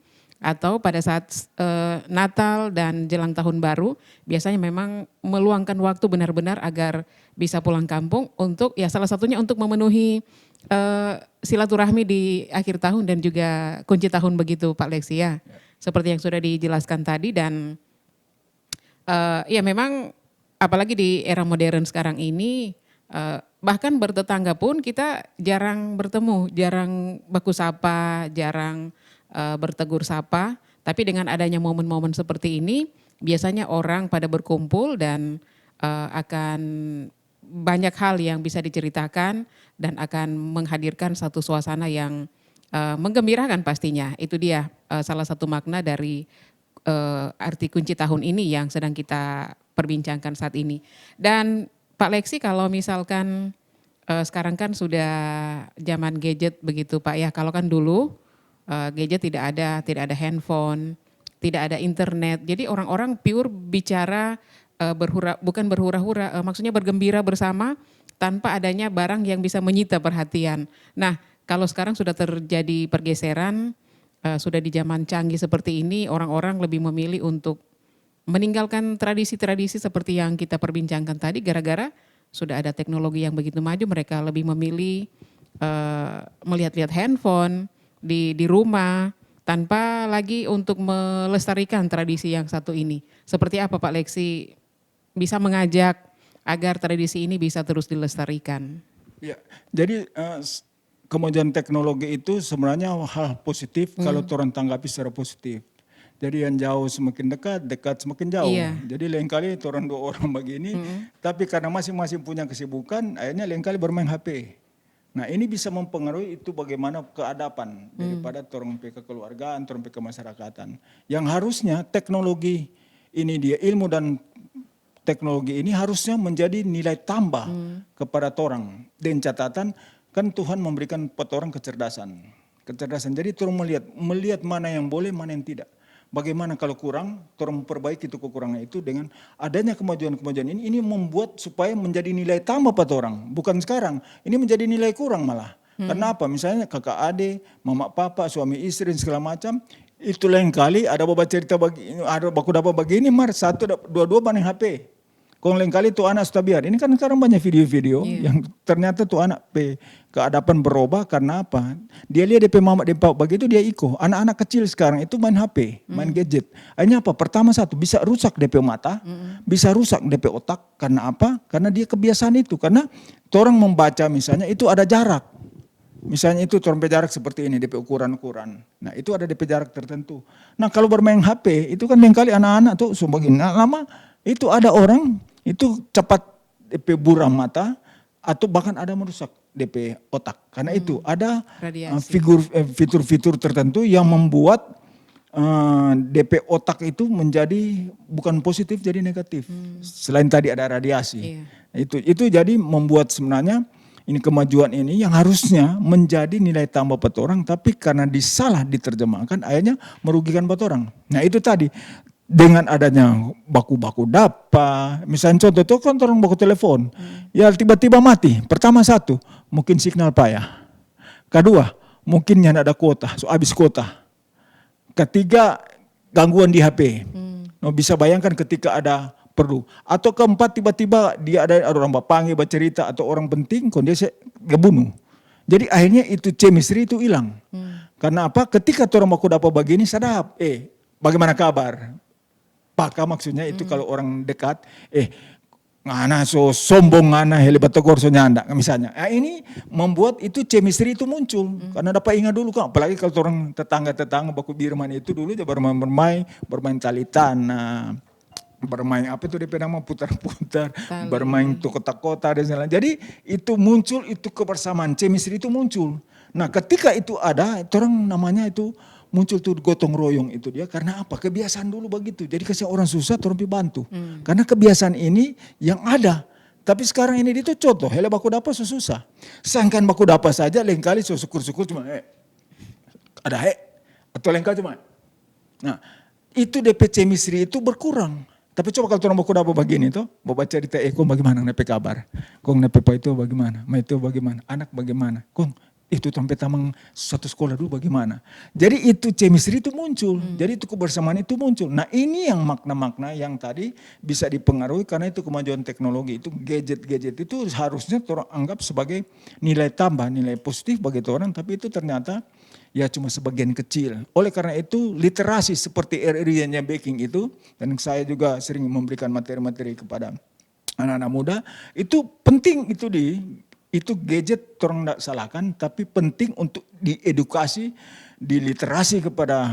atau pada saat, eh, Natal dan jelang tahun baru, biasanya memang meluangkan waktu benar-benar agar bisa pulang kampung untuk, ya, salah satunya untuk memenuhi, eh, silaturahmi di akhir tahun dan juga kunci tahun begitu, Pak Lexi, ya. Ya. Seperti yang sudah dijelaskan tadi dan, eh, ya memang apalagi di era modern sekarang ini, eh, bahkan bertetangga pun kita jarang bertemu, jarang baku sapa, jarang, eh, bertegur sapa. Tapi dengan adanya momen-momen seperti ini, biasanya orang pada berkumpul dan, eh, akan banyak hal yang bisa diceritakan dan akan menghadirkan satu suasana yang, eh, menggembirakan pastinya. Itu dia, eh, salah satu makna dari, eh, arti kunci tahun ini yang sedang kita perbincangkan saat ini. Dan Pak Lexi, kalau misalkan, eh, sekarang kan sudah zaman gadget begitu, Pak, ya. Kalau kan dulu, eh, gadget tidak ada, tidak ada handphone, tidak ada internet. Jadi orang-orang pure bicara, eh, berhura-, bukan berhura-hura, eh, maksudnya bergembira bersama tanpa adanya barang yang bisa menyita perhatian. Nah, kalau sekarang sudah terjadi pergeseran, eh, sudah di zaman canggih seperti ini, orang-orang lebih memilih untuk meninggalkan tradisi-tradisi seperti yang kita perbincangkan tadi, gara-gara sudah ada teknologi yang begitu maju, mereka lebih memilih, eh, melihat-lihat handphone di, di rumah tanpa lagi untuk melestarikan tradisi yang satu ini. Seperti apa, Pak Lexi, bisa mengajak agar tradisi ini bisa terus dilestarikan? Ya, jadi, eh, s-, kemajuan teknologi itu sebenarnya hal positif kalau, hmm, torang tanggapi secara positif. Jadi yang jauh semakin dekat, dekat semakin jauh. Iya. Jadi laengkali torang dua orang bagini, mm-mm, tapi karena masing-masing punya kesibukan, akhirnya laengkali bermain H P. Nah, ini bisa mempengaruhi itu bagaimana keadapan, hmm, daripada torang pe kekeluargaan, torang pe kemasyarakatan. Yang harusnya teknologi ini dia, ilmu dan teknologi ini harusnya menjadi nilai tambah, hmm, kepada torang. Deng catatan, kan Tuhan memberikan pa torang kecerdasan. Kecerdasan. Jadi torang melihat, melihat mana yang boleh, mana yang tidak. Bagaimana kalau kurang, torang perbaiki tu kekurangan itu dengan adanya kemajuan-kemajuan ini. Ini membuat supaya menjadi nilai tambah pa torang. Bukan sekarang, ini menjadi nilai kurang malah. Hmm. Karena apa? Misalnya kakak ade, mama papa, suami istri, dan segala macam, itu laengkali ada babacerita bagi-, ada baku dapa bagini, mar satu da-, dua-dua main H P. Kong laengkali tu anak su tabiar. Ini kan sekarang banyak video-video, iya, yang ternyata tu anak pe keadapan berubah karena apa? Dia lia de pe mama, de pe papa bagitu, dia iko. Anak-anak kecil sekarang itu main H P, main, hmm, gadget. Akhirnya apa? Pertama satu, bisa rusak de pe mata, mm-mm, bisa rusak de pe otak. Karena apa? Karena dia kebiasaan itu. Karena torang membaca misalnya itu ada jarak. Misalnya itu torang pe jarak seperti ini, de pe ukuran-ukuran. Nah, itu ada de pe jarak tertentu. Nah, kalau bermain H P, itu kan laengkali anak-anak tu so bagini. Nah, lama itu ada orang itu capat de pe buram mata atau bahkan ada merusak de pe otak. Karena, hmm, itu ada, eh, radiasi, figur, eh, fitur-fitur tertentu yang membuat, eh, de pe otak itu menjadi bukan positif, jadi negatif. Hmm. Selain tadi ada radiasi. Iya. Itu, itu jadi membuat sebenarnya ini kemajuan ini yang harusnya menjadi nilai tambah pa torang, tapi karena disalah diterjemahkan, akhirnya merugikan pa torang. Nah, itu tadi, dengan adanya baku-baku dapa, misalnya contoh tu kan torang baku telepon, hmm, ya tiba-tiba mati. Pertama satu, mungkin signal payah. Kadua, mungkin nyanda ada kuota, so abis kuota. Katiga, gangguan di H P. Hmm. No, bisa bayangkan ketika ada perlu. Atau keempat, tiba-tiba dia ada, ada orang bapangge, bacerita, atau orang penting, kong dia se-, dia bunuh. Jadi akhirnya itu chemistry itu hilang. Hmm. Karena apa? Ketika torang baku dapa bagini, sadap. Eh, bagaimana kabar? Paka maksudnya itu, hmm, kalau orang dekat, eh, ngana so sombong, ngana hele batogor so nyanda, misalnya. Ah, ini membuat itu chemistry itu muncul. Hmm. Karena dapa inga dulu kan, apalagi kalau torang tetangga-tetangga baku birman itu dulu ja bermain-bermain, bermain tali tanah, bermain apa itu de pe nama, putar-putar, tali, bermain tu kotak-kotak dan segala. Jadi itu muncul, itu kebersamaan, chemistry itu muncul. Nah, ketika itu ada, torang namanya itu muncul tu gotong royong itu dia. Karena apa? Kebiasaan dulu bagitu. Jadi kasiang orang susah, torang pi bantu. Hmm. Karena kebiasaan ini yang ada. Tapi sekarang ini dia tu contoh, hele baku dapa so susah. Sangkan baku dapa saja, laengkali so syukur-syukur cuma, eh, ada he. Atau laengkali cuma, nah, itu de pe chemistry itu berkurang. Tapi coba kalau torang baku dapa bagini to, bawa cerita, "Eh, kong bagimana na pe kabar? Kong na pe paitua bagimana? Maitua bagimana? Anak bagimana? Kong itu torang pe tamang satu skola dulu bagimana?" Jadi itu chemistry itu muncul. Jadi itu kebersamaan itu muncul. Nah, ini yang makna-makna yang tadi bisa dipengaruhi karena itu kemajuan teknologi itu, gadget-gadget itu harusnya torang anggap sebagai nilai tambah, nilai positif bagi torang, tapi itu ternyata ya cuma sebagian kecil. Oleh karena itu, literasi seperti R R I yang beking itu, dan saya juga sering memberikan materi-materi kepada anak-anak muda, itu penting itu di, itu gadget torang ndak salahkan, tapi penting untuk diedukasi, diliterasi kepada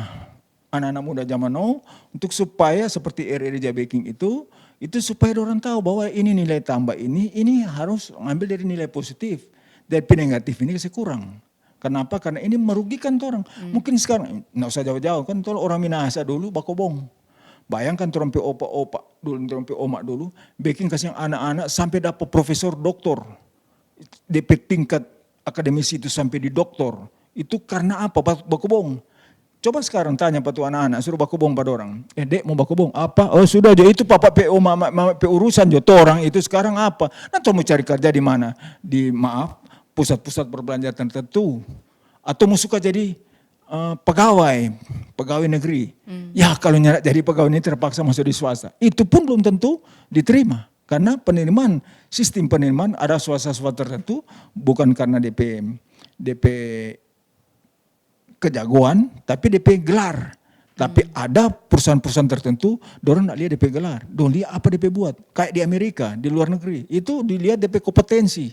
anak-anak muda zaman now, untuk supaya seperti R R I ja beking itu, itu supaya orang tahu bahwa ini nilai tambah ini, ini harus ngambil dari nilai positif. Dari negatif ini kasi kurang. Kenapa? Karena ini merugikan torang. Mungkin sekarang, nggak usah jauh-jauh kan, tolong orang Minahasa dulu bakobong. Bayangkan torang pe opa-opa dulu, torang pe oma dulu, beking kasiang anak-anak sampai dapat profesor, doktor. Depe tingkat akademisi itu sampai di doktor. Itu karena apa? Bak-, bakobong. Coba sekarang tanya pa tu anak-anak, suruh bakobong pa dorang. "Eh, dek, mo bakobong apa?" "Oh, sudah jo, itu papa pe, oh, mama, mama pe urusan jo, torang itu sekarang apa? Nah, torang mo cari karja di mana? Di, maaf, pusat-pusat perbelanjaan tertentu. Atau mo suka jadi, eh, pegawai, pegawai negeri." Ya, kalau nyanda jadi pegawai negeri, terpaksa masuk di swasta. Itu pun belum tentu diterima. Karena penerimaan, sistem penerimaan ada swasta-swasta tertentu, bukan karena depe, depe kejagoan, tapi depe gelar. Tapi ada perusahaan-perusahaan tertentu, dorang ndak lia depe gelar, dong lia apa depe buat. Kayak di Amerika, di luar negeri, itu dilihat depe kompetensi.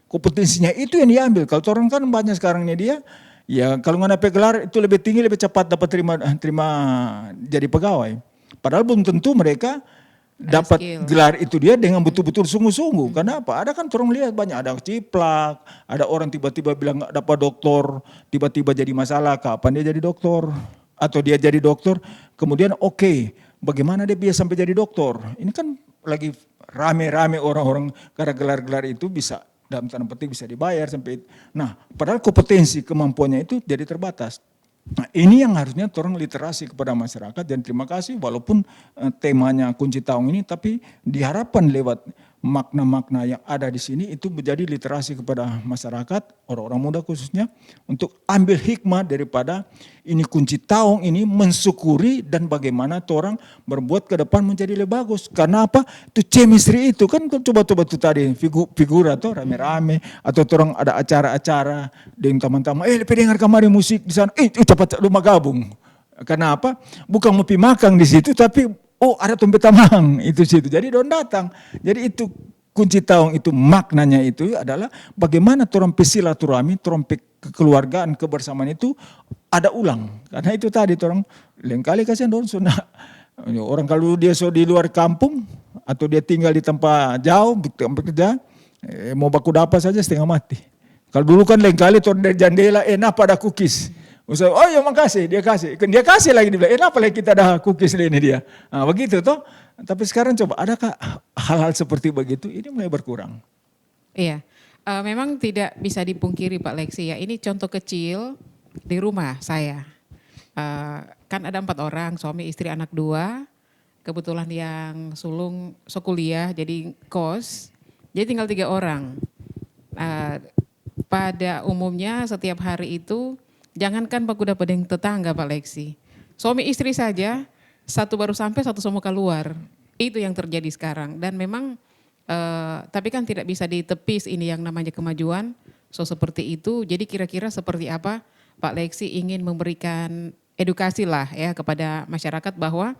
Kompetensinya itu yang diambil. Kalau orang kan banyak sekarang ini dia, ya kalau ngana pe gelar itu lebih tinggi, lebih cepat dapat terima, terima jadi pegawai. Padahal belum tentu mereka dapat gelar itu dia dengan betul-betul sungguh-sungguh. Kenapa? Ada kan orang lihat banyak, ada ciplak, ada orang tiba-tiba bilang nggak dapat doktor, tiba-tiba jadi masalah, kapan dia jadi doktor? Atau dia jadi doktor, kemudian oke, bagaimana dia bisa sampai jadi doktor? Ini kan lagi rame-rame orang-orang karena gelar-gelar itu bisa, dalam tanda petik, bisa dibayar sampai. Nah, padahal kompetensi, kemampuannya itu jadi terbatas. Nah, ini yang harusnya torang literasi kepada masyarakat, dan terima kasih, walaupun, eh, temanya kunci taong ini, tapi diharapkan lewat makna-makna yang ada di sini itu menjadi literasi kepada masyarakat, orang-orang muda khususnya, untuk ambil hikmah daripada ini kunci taong ini, mensyukuri dan bagaimana torang berbuat ke depan menjadi lebih bagus. Karena apa? Tu chemistry itu kan, coba-coba tu tadi figu-, figura tu rame-rame, atau torang ada acara-acara deng tamang-tamang, "Eh, pe dengar kamari musik di sana, eh, eh, capat dong bagabung." Karena apa? Bukan mo pi makang di situ, tapi, "Oh, ada tong pe tamang itu situ." Jadi dong datang. Jadi itu kunci taong itu, maknanya itu adalah bagaimana torang pe silaturahmi, torang pe kekeluargaan, kebersamaan itu ada ulang. Karena itu tadi torang lengkali kasihan dong so na, orang kalau dia so di luar kampung atau dia tinggal di tempat jauh, tempat kerja, eh, mo baku dapa saja setengah mati. Kalau dulu kan lengkali torang dari jandela, "Eh, napa ada kukis?" Usah, "Oh, ya makasih," dia kasih. Kan dia kasih lagi, dia bilang, "Eh, napa lagi kita ada kukis ini dia?" Ah, begitu toh. Tapi sekarang coba, adakah hal-hal seperti begitu? Ini mulai berkurang. Iya. Eh, memang tidak bisa dipungkiri, Pak Lexi, ya. Ini contoh kecil di rumah saya. Eh, kan ada empat orang, suami, istri, anak dua. Kebetulan yang sulung so kuliah, jadi kos. Jadi tinggal tiga orang. Eh, pada umumnya setiap hari itu, jangankan baku dapa deng tetangga, Pak Lexi. Suami istri saja, satu baru sampe, satu so mo kaluar. Itu yang terjadi sekarang. Dan memang, eh, tapi kan tidak bisa ditepis ini yang namanya kemajuan. So seperti itu, jadi kira-kira seperti apa Pak Lexi ingin memberikan edukasi lah ya kepada masyarakat bahwa,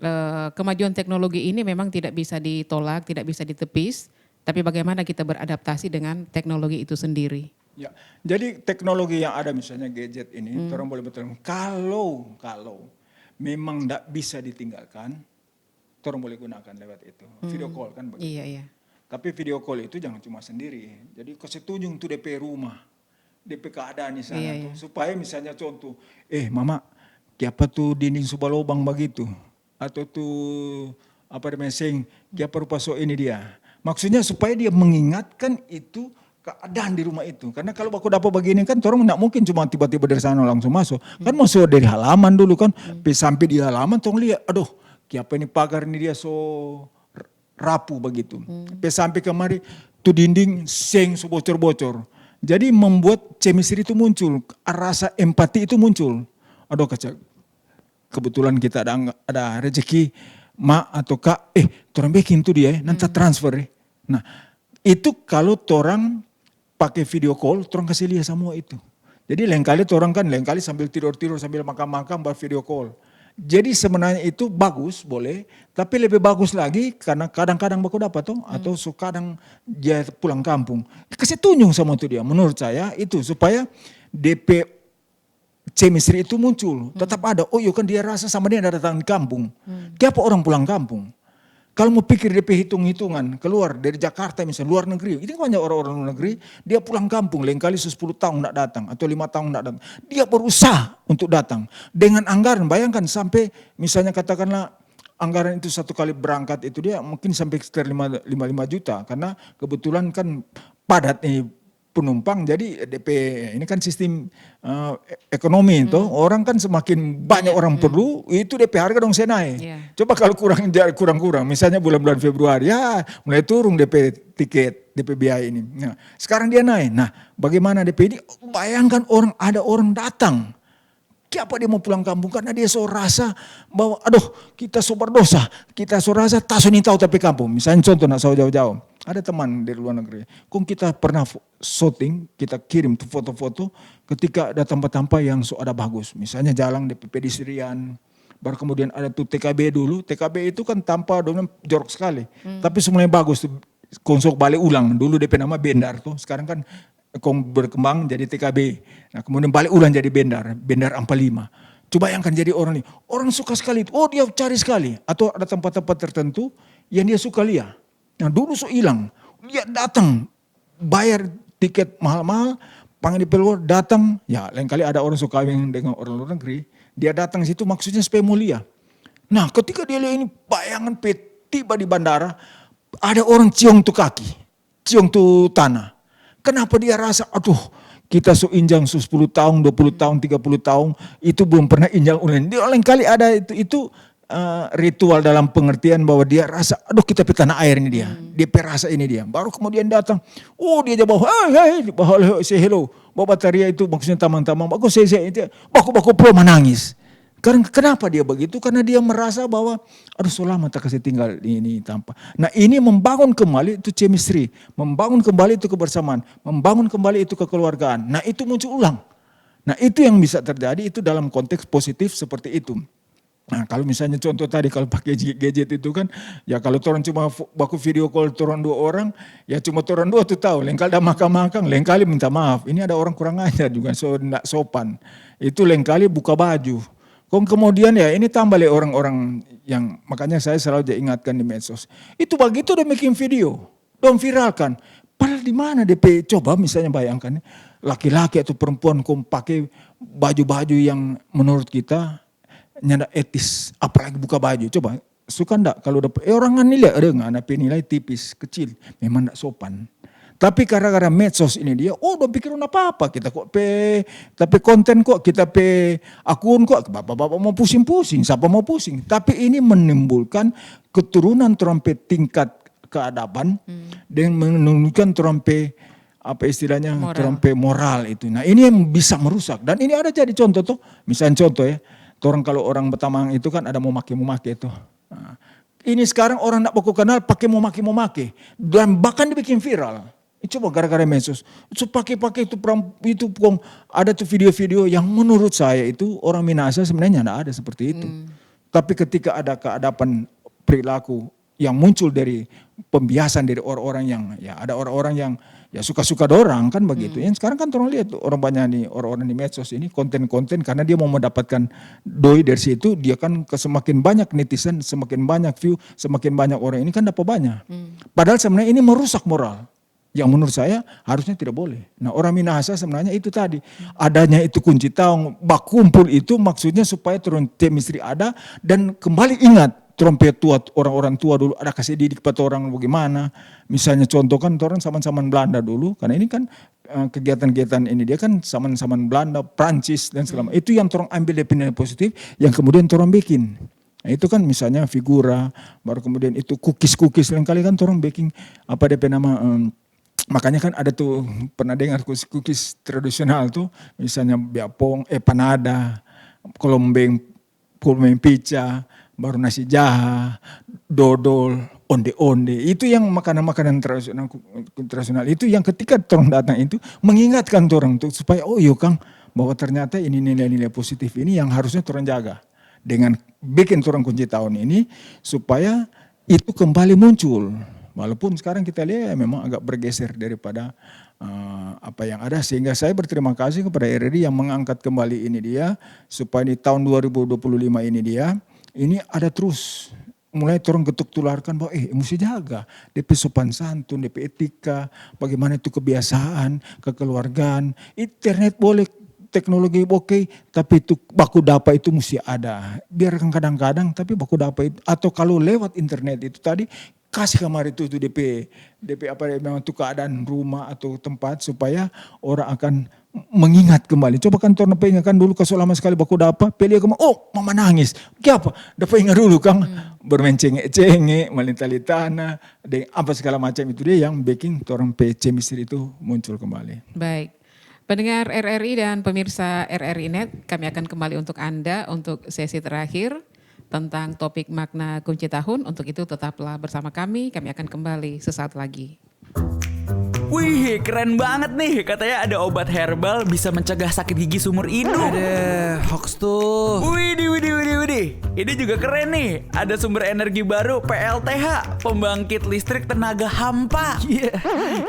eh, kemajuan teknologi ini memang tidak bisa ditolak, tidak bisa ditepis, tapi bagaimana kita beradaptasi dengan teknologi itu sendiri. Ya, jadi teknologi yang ada misalnya gadget ini, orang boleh betul. Kalau, kalau memang ndak bisa ditinggalkan, torang boleh gunakan lewat itu. Video call kan begitu. Iya, iya. Tapi video call itu jangan cuma sendiri. Jadi kase tunjung tu depe rumah, depe keadaan di sana tu. Supaya misalnya contoh, "Eh, mama, kiapa tu dinding so balobang bagitu? Atau tu, apa namanya, seng, kiapa rupa so ini dia?" Maksudnya supaya dia mengingatkan itu keadaan di rumah itu. Karena kalau baku dapa bagini kan, torang ndak mungkin cuma tiba-tiba dari sana langsung maso. Kan maso dari halaman dulu kan, pe sampe di halaman tong lia, aduh, kiapa ini pagar ni dia so rapu bagitu. Pe sampe kamari tu dinding seng so bocor-bocor. Jadi membuat chemistry itu muncul, rasa empati itu muncul. Aduh, kaca, kebetulan kita ada angga-, ada rezeki, ma atau kak, eh, torang beking tu dia, eh, nanti transfer, eh. Nah, itu kalau torang pake video call, torang kase lia samua itu. Jadi lengkali torang kan, lengkali sambil tidor-tidor, sambil makang-makang, baru video call. Jadi sebenarnya itu bagus, boleh, tapi lebih bagus lagi karena kadang-kadang baku dapa to, atau so kadang dia pulang kampung. Kase tunjung sama tu dia, menurut saya itu supaya depe chemistry itu muncul, tetap ada. Oh iyo kan dia rasa sama dia ada datang di kampung. Kiapa orang pulang kampung? Kalau mo pikir depe hitung-hitungan, keluar dari Jakarta misalnya, luar negeri, ini banyak orang-orang luar negeri, dia pulang kampung, lengkali so sepuluh tahun ndak datang, atau lima tahun ndak datang. Dia berusaha untuk datang. Dengan anggaran, bayangkan sampe misalnya katakanlah anggaran itu satu kali berangkat itu dia mungkin sampe sekitar lima, lima, lima juta, karena kebetulan kan padat nih penumpang, jadi depe ini kan sistem, eh, ekonomi to, orang kan semakin banyak orang perlu, itu depe harga dong se nae. Iya. Coba kalau kurang ja-, kurang-kurang, misalnya bulan-bulan Februari, ya mulai turun depe tiket, depe biaya ini. Nah, sekarang dia nae. Nah, bagaimana depe ini? Bayangkan orang, ada orang datang. Kiapa dia mo pulang kampung? Karena dia so rasa bahwa, "Adoh, kita so berdosa, kita so rasa ta so nintau ta pe kampung." Misalnya contoh, nda so jao-jao. Ada teman dari luar negeri. Kong kita pernah fo-, shooting, kita kirim tu foto-foto, ketika ada tampa-tampa yang so ada bagus. Misalnya jalang depe pedestrian, baru kemudian ada tu T K B dulu. T K B itu kan tampa dong jorok skali. Tapi so mulai bagus tu, kong so bale ulang. Dulu depe nama Bendar tu, sekarang kan kong berkembang jadi T K B. Nah, kemudian bale ulang jadi Bendar, Bendar Ampa Lima. Coba bayangkan jadi orang ni, orang suka skali itu. Oh, dia cari skali. Atau ada tempat-tempat tertentu yang dia suka lia. Nah, dulu so ilang. Dia datang, bayar tiket mahal-mahal, pangge depe luar, datang. Ya, lain kali ada orang so kaweng dengan orang luar negeri, dia datang situ maksudnya supaya mo lia. Nah, ketika dia lia ini, bayangan pe tiba di bandara, ada orang ciong tu kaki, ciong tu tanah. Kenapa dia rasa, "Aduh, kita so injang so sepuluh tahun, dua puluh tahun, tiga puluh tahun, itu belum pernah injang ulang." Dia lain kali ada itu, itu, eh, ritual dalam pengertian bahwa dia rasa, "Aduh, kita pe tanah air ini dia." Dia pe rasa ini dia. Baru kemudian datang, oh, dia ja bawa, "Hei, hei," bawa, "Say hello." Bawa bataria itu maksudnya tamang-tamang, baku, "Say, say," itu, baku-baku pro manangis. Karena kenapa dia begitu? Karena dia merasa bahwa, "Aduh, so lama ta kase tinggal di ini tampa." Nah, ini membangun kembali itu chemistry, membangun kembali itu kebersamaan, membangun kembali itu kekeluargaan. Nah, itu muncul ulang. Nah, itu yang bisa terjadi itu dalam konteks positif seperti itu. Nah, kalau misalnya contoh tadi, kalau pake gadget itu kan, ya kalau torang cuma fo-, baku video call torang dua orang, ya cuma torang dua tu tau, lengkali ada makang-makang, lengkali minta maaf. Ini ada orang kurang ajar juga, so ndak sopan. Itu lengkali buka baju. Kong kemudian ya ini tambah lei orang-orang yang, makanya saya selalu ja ingatkan di medsos. Itu bagitu dong bikin video, dong viralkan. Padahal di mana depe, coba misalnya bayangkan, laki-laki atau perempuan kong pake baju-baju yang menurut kita nyanda etis, apalagi buka baju. Coba, suka ndak kalau dapa, eh, orang kan nilai, "Aduh, ngana pe nilai tipis, kecil, memang ndak sopan." Tapi gara-gara medsos ini dia, oh, dong pikir nda apa-apa, kita kok pe, tapi konten kok, kita pe akun kok, bapak-bapak mau pusing-pusing, sapa mau pusing? Tapi ini menimbulkan keturunan torang pe tingkat keadaban dan menurunkan torang pe, apa istilahnya, torang pe moral itu. Nah, ini yang bisa merusak. Dan ini ada jadi contoh tuh, misalnya contoh ya, torang kalau orang batamang itu kan ada mo make, mo make itu. Nah, ini sekarang orang ndak baku kenal, pake mo make, mo make. Dan bahkan dibikin viral. Coba gara-gara medsos. So pake-pake itu peram-, itu kong ada tu video-video yang menurut saya itu orang Minahasa sebenarnya ndak ada seperti itu. Tapi ketika ada keadaban perilaku yang muncul dari pembiasan dari orang-orang yang, ya ada orang-orang yang ya suka-suka dorang kan begitu. Yang sekarang kan torang lihat tuh orang banyak nih, orang-orang di medsos ini konten-konten karena dia mau mendapatkan doi dari situ, dia kan ke-, semakin banyak netizen, semakin banyak view, semakin banyak orang ini kan dapat banyak. Padahal sebenarnya ini merusak moral. Yang menurut saya harusnya tidak boleh. Nah, orang Minahasa sebenarnya itu tadi, adanya itu kunci taong, bakumpul itu maksudnya supaya torang chemistry ada dan kembali ingat torang pe tua, orang-orang tua dulu ada kase didik pa torang bagimana. Misalnya contoh kan torang saman-saman Belanda dulu, karena ini kan, eh, kegiatan-kegiatan ini dia kan saman-saman Belanda, Prancis dan segala macam. Itu yang torang ambil dia pe nilai positif, yang kemudian torang bikin. Nah, itu kan misalnya figura, baru kemudian itu kukis-kukis, lain kali kan torang beking apa depe nama, em, makanya kan ada tu pernah dengar kukis-kukis tradisional tu, misalnya biapong, eh, panada, kolombeng, kolombeng pica, baru nasi jaha, dodol, onde-onde. Itu yang makanan-makanan tradisional, tradisional itu yang ketika torang datang itu mengingatkan torang tu supaya, "Oh iyo kang, bahwa ternyata ini nilai-nilai positif ini yang harusnya torang jaga." Dengan bikin torang kunci tahun ini supaya itu kembali muncul. Walaupun sekarang kita lihat ya memang agak bergeser daripada, eh, apa yang ada. Sehingga saya berterima kasih kepada R R I yang mengangkat kembali ini dia, supaya di tahun dua ribu dua puluh lima ini dia, ini ada terus. Mulai torang getuk tularkan bahwa, eh, musti jaga depe sopan santun, depe etika, bagaimana itu kebiasaan, kekeluargaan. Internet boleh, teknologi oke, tapi itu baku dapa itu musti ada. Biarkan kadang-kadang, tapi baku dapa itu. Atau kalau lewat internet itu tadi, kasih kamari tu, tu depe, depe apa, memang tu keadaan rumah atau tempat supaya orang akan mengingat kembali. Coba kan torang pe ingat kan dulu kaso lama sekali baku dapa, pe lia kemari, oh, mama nangis. Kiapa? Dapa ingat dulu kang, hmm, bermain cenge-cenge, malinta-lintana, deng apa segala macam itu dia yang bikin torang pe chemistry itu muncul kembali. Baik. Pendengar R R I dan pemirsa R R I Net, kami akan kembali untuk Anda untuk sesi terakhir tentang topik makna kunci tahun. Untuk itu tetaplah bersama kami, kami akan kembali sesaat lagi. Wih, keren banget nih. Katanya ada obat herbal bisa mencegah sakit gigi seumur hidup. Ada hoax tuh. Widih, widih, widih, widih. Ini juga keren nih. Ada sumber energi baru, P L T H, pembangkit listrik tenaga hampa. Iya,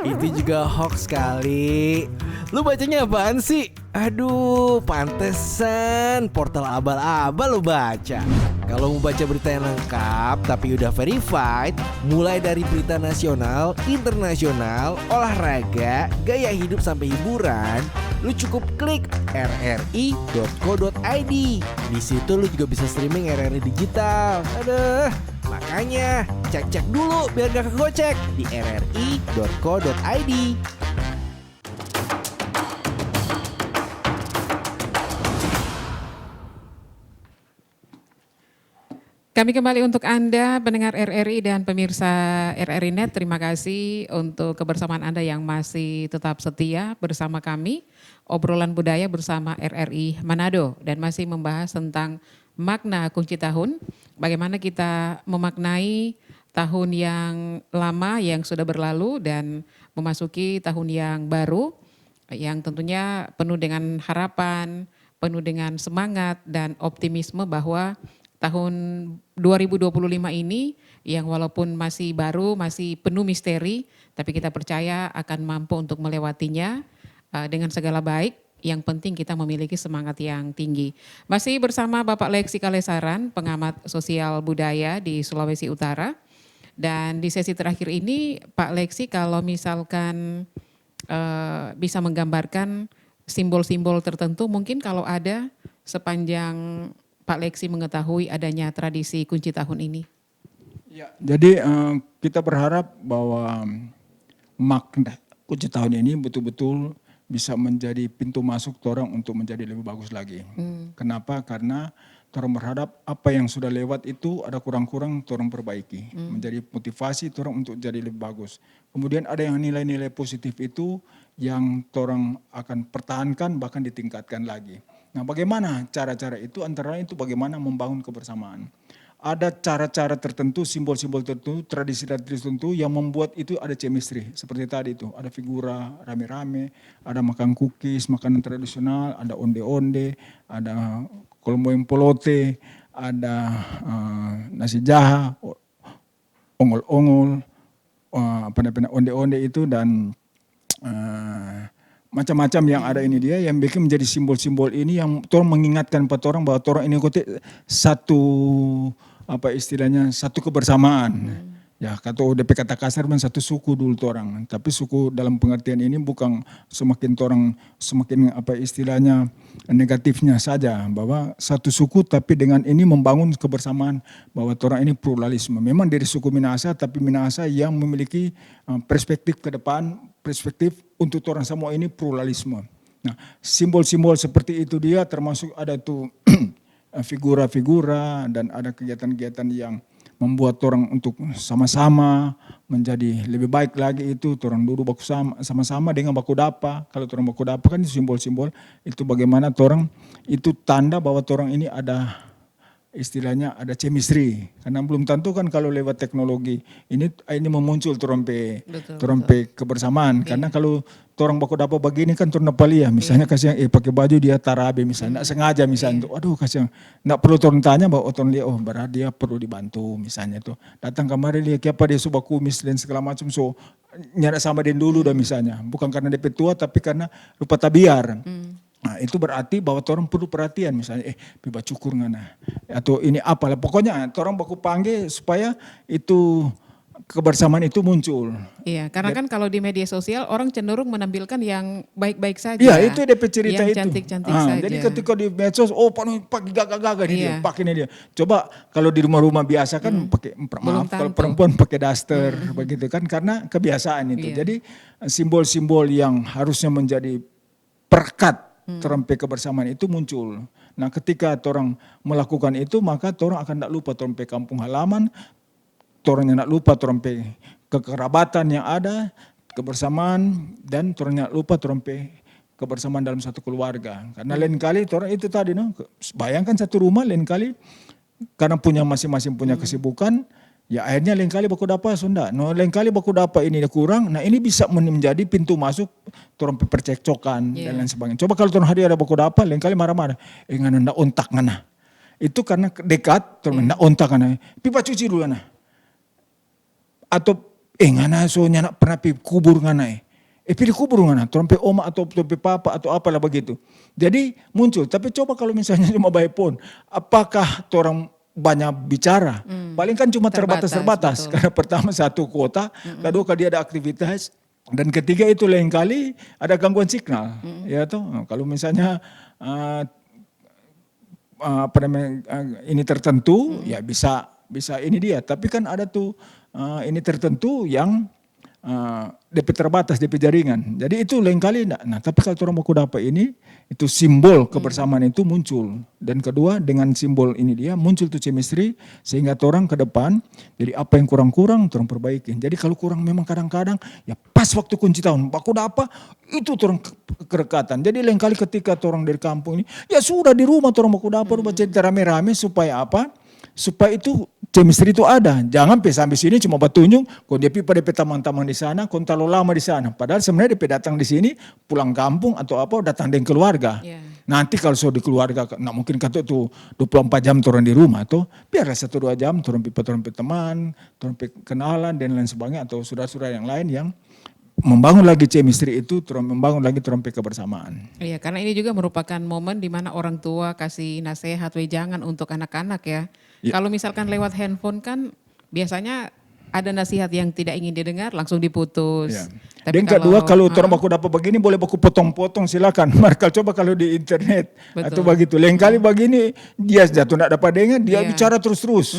itu juga hoax kali. Lu bacanya apaan sih? Aduh, pantesan portal abal-abal lo baca. Kalau mau baca berita yang lengkap tapi udah verified, mulai dari berita nasional, internasional, olahraga, gaya hidup sampai hiburan, lu cukup klik R R I dot co dot I D. Di situ lu juga bisa streaming R R I digital. Aduh, makanya cek-cek dulu biar gak kegocek di R R I dot co dot I D. Kami kembali untuk Anda, pendengar R R I dan pemirsa R R I Net. Terima kasih untuk kebersamaan Anda yang masih tetap setia bersama kami, obrolan budaya bersama R R I Manado, dan masih membahas tentang makna kunci tahun, bagaimana kita memaknai tahun yang lama yang sudah berlalu dan memasuki tahun yang baru, yang tentunya penuh dengan harapan, penuh dengan semangat dan optimisme bahwa tahun dua ribu dua puluh lima ini yang walaupun masih baru, masih penuh misteri, tapi kita percaya akan mampu untuk melewatinya, eh, dengan segala baik. Yang penting kita memiliki semangat yang tinggi. Masih bersama Bapak Lexi Kalesaran, pengamat sosial budaya di Sulawesi Utara. Dan di sesi terakhir ini, Pak Lexi, kalau misalkan, eh, bisa menggambarkan simbol-simbol tertentu, mungkin kalau ada sepanjang Pak Lexi mengetahui adanya tradisi kunci tahun ini. Ya, jadi, eh, kita berharap bahwa makna kunci tahun ini betul-betul bisa menjadi pintu masuk torang untuk menjadi lebih bagus lagi. Hmm. Kenapa? Karena torang berharap apa yang sudah lewat itu ada kurang-kurang torang perbaiki, hmm, menjadi motivasi torang untuk jadi lebih bagus. Kemudian ada yang nilai-nilai positif itu yang torang akan pertahankan bahkan ditingkatkan lagi. Nah, bagaimana cara-cara itu? Antara lain itu bagaimana membangun kebersamaan. Ada cara-cara tertentu, simbol-simbol tertentu, tradisi-tradisi tertentu yang membuat itu ada chemistry. Seperti tadi itu, ada figura rame-rame, ada makan kukis, makanan tradisional, ada onde-onde, ada kolombeng polote, ada, eh, nasi jaha, o-, ongol-ongol, eh, apa namanya, onde-onde itu dan, eh, macam-macam yang ada ini dia yang bikin menjadi simbol-simbol ini yang torang mengingatkan pa torang bahwa torang ini kote satu, apa istilahnya, satu kebersamaan. Hmm. Ya, kata depe kata kasar bilang satu suku dulu torang. Tapi suku dalam pengertian ini bukan semakin torang, semakin apa istilahnya, negatifnya saja, bahwa satu suku tapi dengan ini membangun kebersamaan bahwa torang ini pluralisme. Memang dari suku Minahasa, tapi Minahasa yang memiliki, eh, perspektif ke depan, perspektif untuk torang semua ini pluralisme. Nah, simbol-simbol seperti itu dia termasuk ada tu eh, figura-figura dan ada kegiatan-kegiatan yang membuat torang untuk sama-sama menjadi lebih baik lagi itu, torang dudu baku sama, sama-sama dengan baku dapa. Kalau torang baku dapa kan itu simbol-simbol, itu bagaimana torang, itu tanda bahwa torang ini ada, istilahnya ada chemistry. Karena belum tentu kan kalau lewat teknologi ini, ini memuncul torang pe, Betul, torang betul. pe kebersamaan. Karena kalau torang baku dapa bagini kan torang dapa lia. Misalnya kasiang, eh, pake baju dia tarabe misalnya, nda sengaja misalnya tu. Aduh kasiang, nda perlu torang tanya bahwa, oh, torang lia, oh, berarti dia perlu dibantu misalnya tu. Datang kamari lia kiapa dia so bakumis dan segala macam, so nyanda sama deng dulu dah misalnya. Bukan karena depe tua, tapi karena rupa tabiar. Nah, itu berarti bahwa torang perlu perhatian, misalnya, eh, pi bacukur ngana. Atau ini apalah. Pokoknya torang baku pangge supaya itu kebersamaan itu muncul. Iya, karena kan kalau di media sosial orang cenderung menampilkan yang baik-baik saja. Iya, itu depe cerita yang itu. Cantik-cantik Ah, saja. Jadi ketika di medsos, oh, panu pake gaga-gaga nih dia, Iya. pake nih dia. Coba kalau di rumah-rumah biasa kan pakai, Belum maaf, kalau tentu. Perempuan pakai daster begitu kan, karena kebiasaan itu. Iya. Jadi simbol-simbol yang harusnya menjadi perekat torang pe kebersamaan itu muncul. Nah, ketika torang melakukan itu, maka torang akan ndak lupa torang pe kampung halaman, torang ndak lupa torang pe kekerabatan yang ada, kebersamaan, dan torang ndak lupa torang pe kebersamaan dalam satu keluarga. Karena lain kali torang itu tadi, no, bayangkan satu rumah lain kali karena punya masing-masing punya kesibukan, ya akhirnya lain kali baku dapa so nda. No, lain kali baku dapa ini kurang, nah ini bisa men-, menjadi pintu masuk torang pe percekcokan Iya. dan lain sebagainya. Coba kalau torang hari ada baku dapa, lain kali marah-marah. Eh, ngana nda ontak ngana. Itu karena dekat, torang nda ontak ngana. Pi bacuci dulu ngana. Atau, eh, ngana so nyanda pernah pi kubur ngana, eh. Eh, pi di kubur ngana, torang pe oma atau torang pe papa atau apalah begitu. Jadi muncul, tapi coba kalau misalnya cuma by phone, apakah torang banyak bicara? Paling kan cuma Terbatas, terbatas-terbatas. Betul. Karena pertama satu kota, kedua kalau dia ada aktivitas, dan ketiga itu lain kali ada gangguan signal. Ya toh, kalau misalnya, eh, eh, apa namanya, eh, ini tertentu, ya bisa, bisa ini dia. Tapi kan ada tuh, eh, ini tertentu yang, eh, depe terbatas, depe jaringan. Jadi itu lain kali nda. Nah, tapi kalau torang baku dapa ini, itu simbol kebersamaan itu muncul. Dan kedua, dengan simbol ini dia muncul tuh chemistry, sehingga torang ke depan, jadi apa yang kurang-kurang, torang perbaiki. Jadi kalau kurang memang kadang-kadang, ya pas waktu kunci tahun, baku dapa, itu torang ke-, kerekatan. Jadi lain kali ketika torang dari kampung ini, ya sudah di rumah torang baku dapa, bacerita rame-rame supaya apa? Supaya itu chemistry itu ada. Jangan pe sampe sini cuma batunjung, kong dia pi pa depe tamang-tamang di sana, kong talalu lama di sana. Padahal sebenarnya depe datang di sini, pulang kampung atau apa, datang deng keluarga. Iya. Nanti kalau so di keluarga, nda mungkin katu tu dua puluh empat jam torang di rumah to. Biarlah satu dua jam torang pi pa torang pe teman, torang pe kenalan dan lain sebagainya, atau saudara-saudara yang lain yang membangun lagi chemistry itu, torang membangun lagi torang pe kebersamaan. Iya, karena ini juga merupakan momen di mana orang tua kasih nasihat, wejangan untuk anak-anak ya. Ya. Kalau misalkan lewat handphone kan biasanya ada nasihat yang tidak ingin didengar, langsung diputus. Ya. Tapi Dan kedua, kalau ah, torang baku dapa bagini, boleh baku potong-potong, silakan. Mar kalau coba kalau di internet, Betul. atau bagitu. Lain kali bagini, dia jatuh ndak dapa dengar, dia Iya. bicara terus-terus.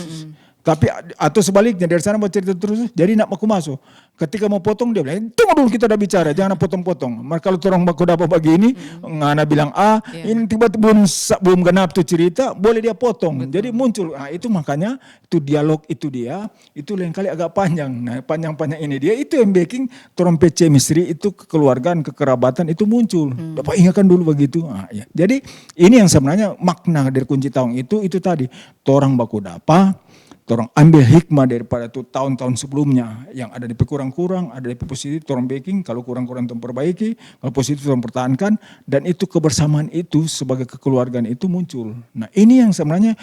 Tapi atau sebaliknya, dari sana mau cerita terus, jadi ndak mau maso. Ketika mau potong, dia bilang, "Tunggu dulu, kita ada bicara, jangan potong-potong." Mar kalau torang baku dapa bagini, ngana bilang A, Iya. ini tiba-tiba belum sa-, belum genap tu cerita, boleh dia potong. Jadi muncul. Nah, itu makanya itu dialog itu dia, itu lain kali agak panjang. Nah, panjang-panjang ini dia, itu yang bikin torang pe chemistry itu, kekeluargaan, kekerabatan itu muncul. Bapak ingatkan dulu begitu. Ah, ya. Jadi ini yang sebenarnya makna dari kunci tahun itu, itu tadi. Torang baku dapa, torang ambil hikmah daripada tu tahun-tahun sebelumnya yang ada depe kurang-kurang, ada depe positif, torang beking, kalau kurang-kurang torang perbaiki, kalau positif torang pertahankan, dan itu kebersamaan itu sebagai kekeluargaan itu muncul. Nah, ini yang sebenarnya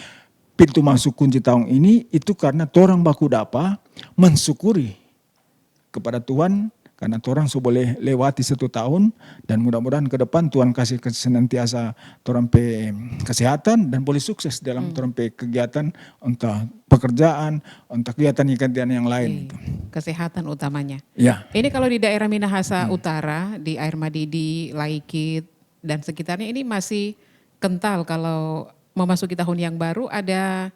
pintu masuk kunci tahun ini itu karena torang baku dapa mensyukuri kepada Tuhan karena torang so boleh lewati satu tahun, dan mudah-mudahan ke depan Tuhan kasih kes-, senantiasa torang pe kesehatan dan boleh sukses dalam torang pe kegiatan, entah pekerjaan, entah kegiatan-kegiatan yang lain. Iya, kesehatan utamanya. Ya. Ini kalau di daerah Minahasa Utara, di Air Madidi, Laikit, dan sekitarnya ini masih kental kalau memasuki tahun yang baru ada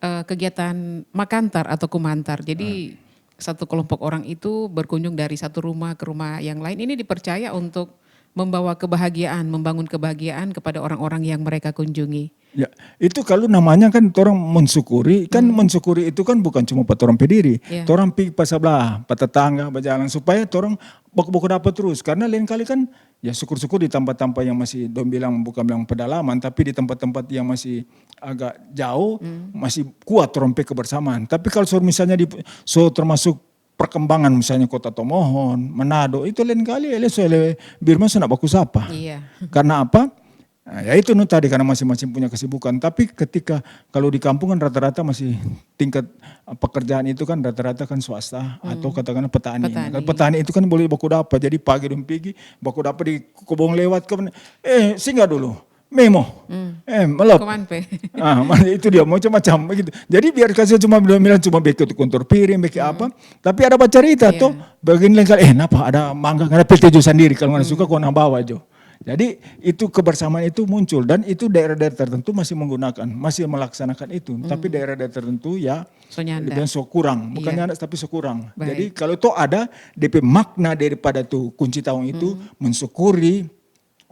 eh, kegiatan makantar atau kumantar. Jadi satu kelompok orang itu berkunjung dari satu rumah ke rumah yang lain. Ini dipercaya untuk membawa kebahagiaan, membangun kebahagiaan kepada orang-orang yang mereka kunjungi. Ya, itu kalau namanya kan torang mensyukuri, kan mensyukuri itu kan bukan cuma pa torang pe diri. Ya. Torang pi pa sabla, pa tetangga, bajalan supaya torang baku-baku dapa terus. Karna lain kali kan ya syukur-syukur di tampa-tampa yang masih dong bilang bukan bilang pedalaman, tapi di tempat-tempat yang masih agak jauh, masih kuat torang pe kebersamaan. Tapi kalau so misalnya di so termasuk perkembangan misalnya Kota Tomohon, Manado, itu lain kali ele so ele Birman so nda baku sapa. Iya. Karna apa? Nah, ya itu no tadi karna masing-masing punya kesibukan. Tapi ketika kalau di kampung kan rata-rata masih tingkat ah, pekerjaan itu kan rata-rata kan swasta atau katakanlah petani. Petani. Kalau petani itu kan boleh baku dapa. Jadi pagi dong pigi, baku dapa di kobong lewat kan, eh singgah dulu, memo, eh melep. Koman pe. Ah, itu dia macam-macam begitu. Jadi biar kasih cuma bilang cuma beke tu kontor piring, beke apa, tapi ada bacarita Iya. Toh. Begini lain kali, eh napa ada mangga, ada pete jo sandiri kalau ngana suka kau nang bawa jo. Jadi itu kebersamaan itu muncul dan itu daerah-daerah tertentu masih menggunakan, masih melaksanakan itu. Tapi daerah-daerah tertentu ya So nyanda. Lebih so kurang, bukan Iya. nyanda tapi so kurang. Baik. Jadi kalau toh ada D P makna daripada tu kunci tahun itu mensyukuri,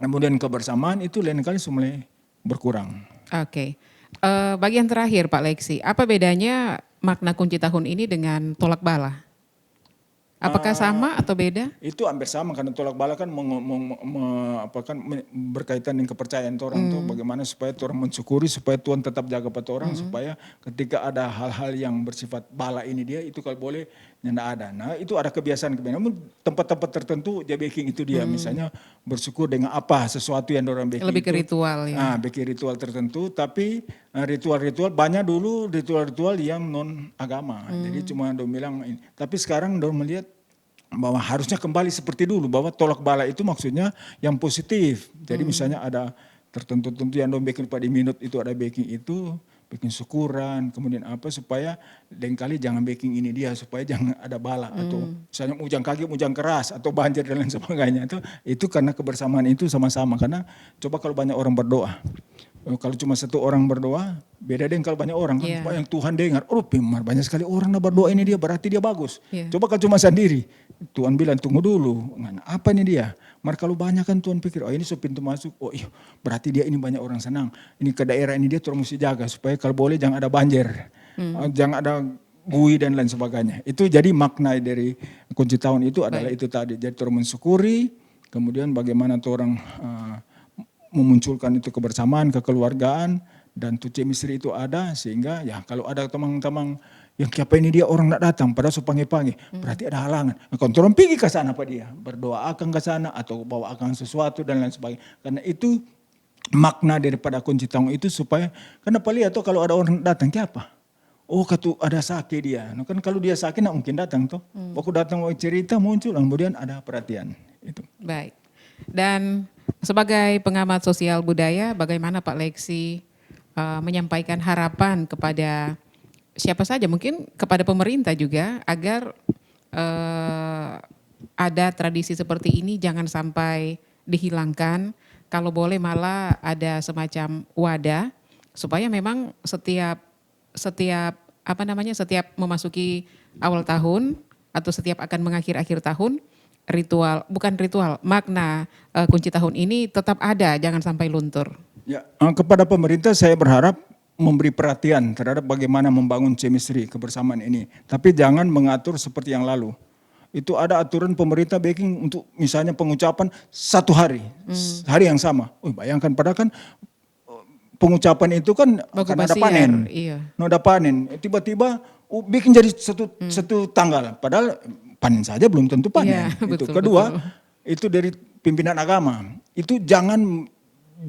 kemudian kebersamaan itu lain kali so mulai berkurang. Oke. Eh, bagian terakhir, Pak Lexi, apa bedanya makna kunci tahun ini dengan tolak bala? Apakah sama atau beda? Itu hampir sama karena tolak bala kan meng, meng, me- apa kan me- berkaitan dengan kepercayaan orang tuh, bagaimana supaya orang mensyukuri supaya Tuhan tetap jaga pada orang supaya ketika ada hal-hal yang bersifat bala ini dia itu kalau boleh nyanda ada. Nah itu ada kebiasaan-kebiasaan. Namun tempat-tempat tertentu dia bikin itu dia misalnya bersyukur dengan apa sesuatu yang orang bikin Lebih ke itu. Ritual ya. Ah, bikin ritual tertentu, tapi eh, ritual-ritual banyak dulu ritual-ritual yang non agama. Jadi cuma dong bilang ini. Tapi sekarang dong melihat bahwa harusnya kembali seperti dulu, bahwa tolak bala itu maksudnya yang positif. Jadi misalnya ada tertentu-tentu yang dong bikin pada minut itu ada bikin itu, bikin syukuran, kemudian apa supaya lain kali jangan bikin ini dia, supaya jangan ada bala atau misalnya ujang kaki, ujang keras atau banjir dan lain sebagainya itu itu karena kebersamaan itu sama-sama karena coba kalau banyak orang berdoa, kalau cuma satu orang berdoa beda deng kalau banyak orang kan Iya. Yang Tuhan dengar, oh pimar banyak sekali orang na berdoa ini dia berarti dia bagus. Iya. Coba kalau cuma sendiri, Tuhan bilang tunggu dulu, ngana apa ini dia? Mar kalau banyak kan Tuhan pikir, oh ini so pintu masuk, oh iyo berarti dia ini banyak orang senang. Ini ke daerah ini dia terus mesti jaga supaya kalau boleh jangan ada banjir, eh, jangan ada bui dan lain sebagainya. Itu jadi makna dari kunci tahun itu adalah itu tadi. Jadi terus mensyukuri, kemudian bagaimana tu orang eh, memunculkan itu kebersamaan, kekeluargaan, dan tu chemistry itu ada sehingga ya kalau ada teman-teman yang siapa ini dia orang nak datang padahal so pagi-pagi berarti ada halangan. Nah, kalau orang pergi ke sana apa dia berdoa akan ke sana atau bawa akan sesuatu dan lain sebagainya. Karena itu makna daripada kunci tahun itu supaya karena apa lihat tuh kalau ada orang datang siapa? Oh katu ada sake dia. Nah, kan kalau dia sake nak mungkin datang tuh. Waktu datang mau cerita muncul kemudian ada perhatian itu. Baik. Dan sebagai pengamat sosial budaya, bagaimana Pak Lexi eh, menyampaikan harapan kepada siapa saja, mungkin kepada pemerintah juga, agar eh, ada tradisi seperti ini jangan sampai dihilangkan. Kalau boleh malah ada semacam wadah supaya memang setiap setiap apa namanya setiap memasuki awal tahun atau setiap akan mengakhir akhir tahun ritual bukan ritual makna eh, kunci tahun ini tetap ada, jangan sampai luntur. Ya, eh, kepada pemerintah saya berharap memberi perhatian terhadap bagaimana membangun chemistry kebersamaan ini. Tapi jangan mengatur seperti yang lalu. Itu ada aturan pemerintah bikin untuk misalnya pengucapan satu hari, hari yang sama. Oh, bayangkan padahal kan eh, pengucapan itu kan Baku kan ada basiar, panen. Iya. No ada panen, tiba-tiba uh, bikin jadi satu satu tanggal. Padahal panen saja belum tentu panen. Iya, Itu betul, kedua, betul. Itu dari pimpinan agama. Itu jangan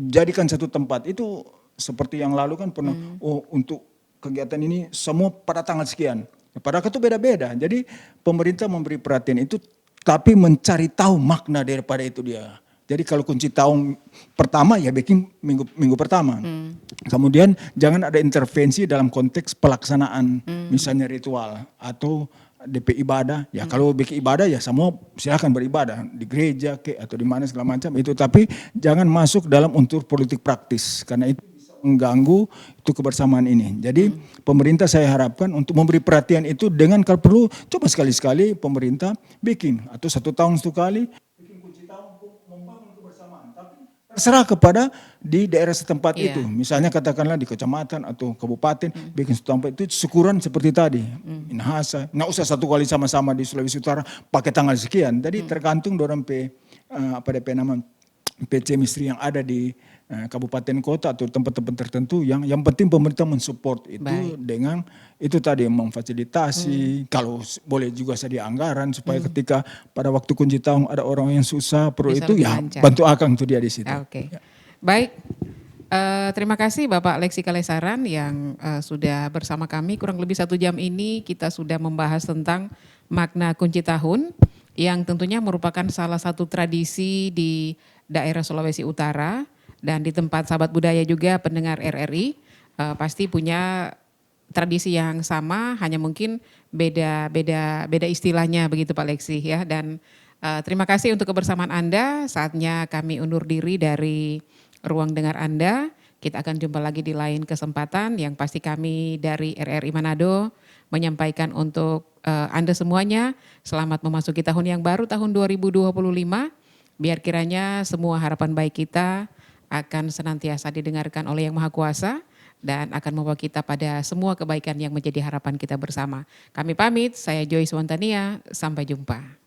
jadikan satu tempat. Itu seperti yang lalu kan pernah oh untuk kegiatan ini semua pada tanggal sekian. Ya, padahal itu beda-beda. Jadi pemerintah memberi perhatian itu tapi mencari tahu makna daripada itu dia. Jadi kalau kunci tahun pertama ya bikin minggu minggu pertama. Kemudian jangan ada intervensi dalam konteks pelaksanaan misalnya ritual atau D P ibadah. Ya kalau bikin ibadah ya semua silakan beribadah di gereja ke atau di mana segala macam itu tapi jangan masuk dalam unsur politik praktis karena itu bisa mengganggu itu kebersamaan ini. Jadi pemerintah saya harapkan untuk memberi perhatian itu dengan kalau perlu coba sekali-sekali pemerintah bikin atau satu tahun satu kali bikin kunci tahun untuk membangun terserah kepada di daerah setempat itu. Misalnya katakanlah di kecamatan atau kabupaten, bikin satu tempat itu syukuran seperti tadi. Minahasa, nggak usah satu kali sama-sama di Sulawesi Utara pakai tanggal sekian. Jadi tergantung dorang pe, eh, apa depe nama, pe chemistry yang ada di, eh, kabupaten kota atau tempat-tempat tertentu yang, yang penting pemerintah mensupport itu dengan itu tadi memfasilitasi, kalau s-, boleh juga sadia anggaran supaya ketika pada waktu kunci tahun ada orang yang susah, perlu itu, ya, bantu akang tu dia di situ. Oke. Baik. Eh, terima kasih Bapak Lexi Kalesaran yang, eh, sudah bersama kami. Kurang lebih satu jam ini kita sudah membahas tentang makna kunci tahun yang tentunya merupakan salah satu tradisi di daerah Sulawesi Utara dan di tempat sahabat budaya juga pendengar R R I, eh, pasti punya tradisi yang sama, hanya mungkin beda, beda, beda istilahnya begitu Pak Lexi ya. Dan, eh, terima kasih untuk kebersamaan Anda. Saatnya kami undur diri dari ruang dengar Anda. Kita akan jumpa lagi di lain kesempatan. Yang pasti kami dari R R I Manado menyampaikan untuk, eh, Anda semuanya, selamat memasuki tahun yang baru, tahun dua ribu dua puluh lima. Biar kiranya semua harapan baik kita akan senantiasa didengarkan oleh Yang Maha Kuasa dan akan membawa kita pada semua kebaikan yang menjadi harapan kita bersama. Kami pamit, saya Joyce Wantania, sampai jumpa.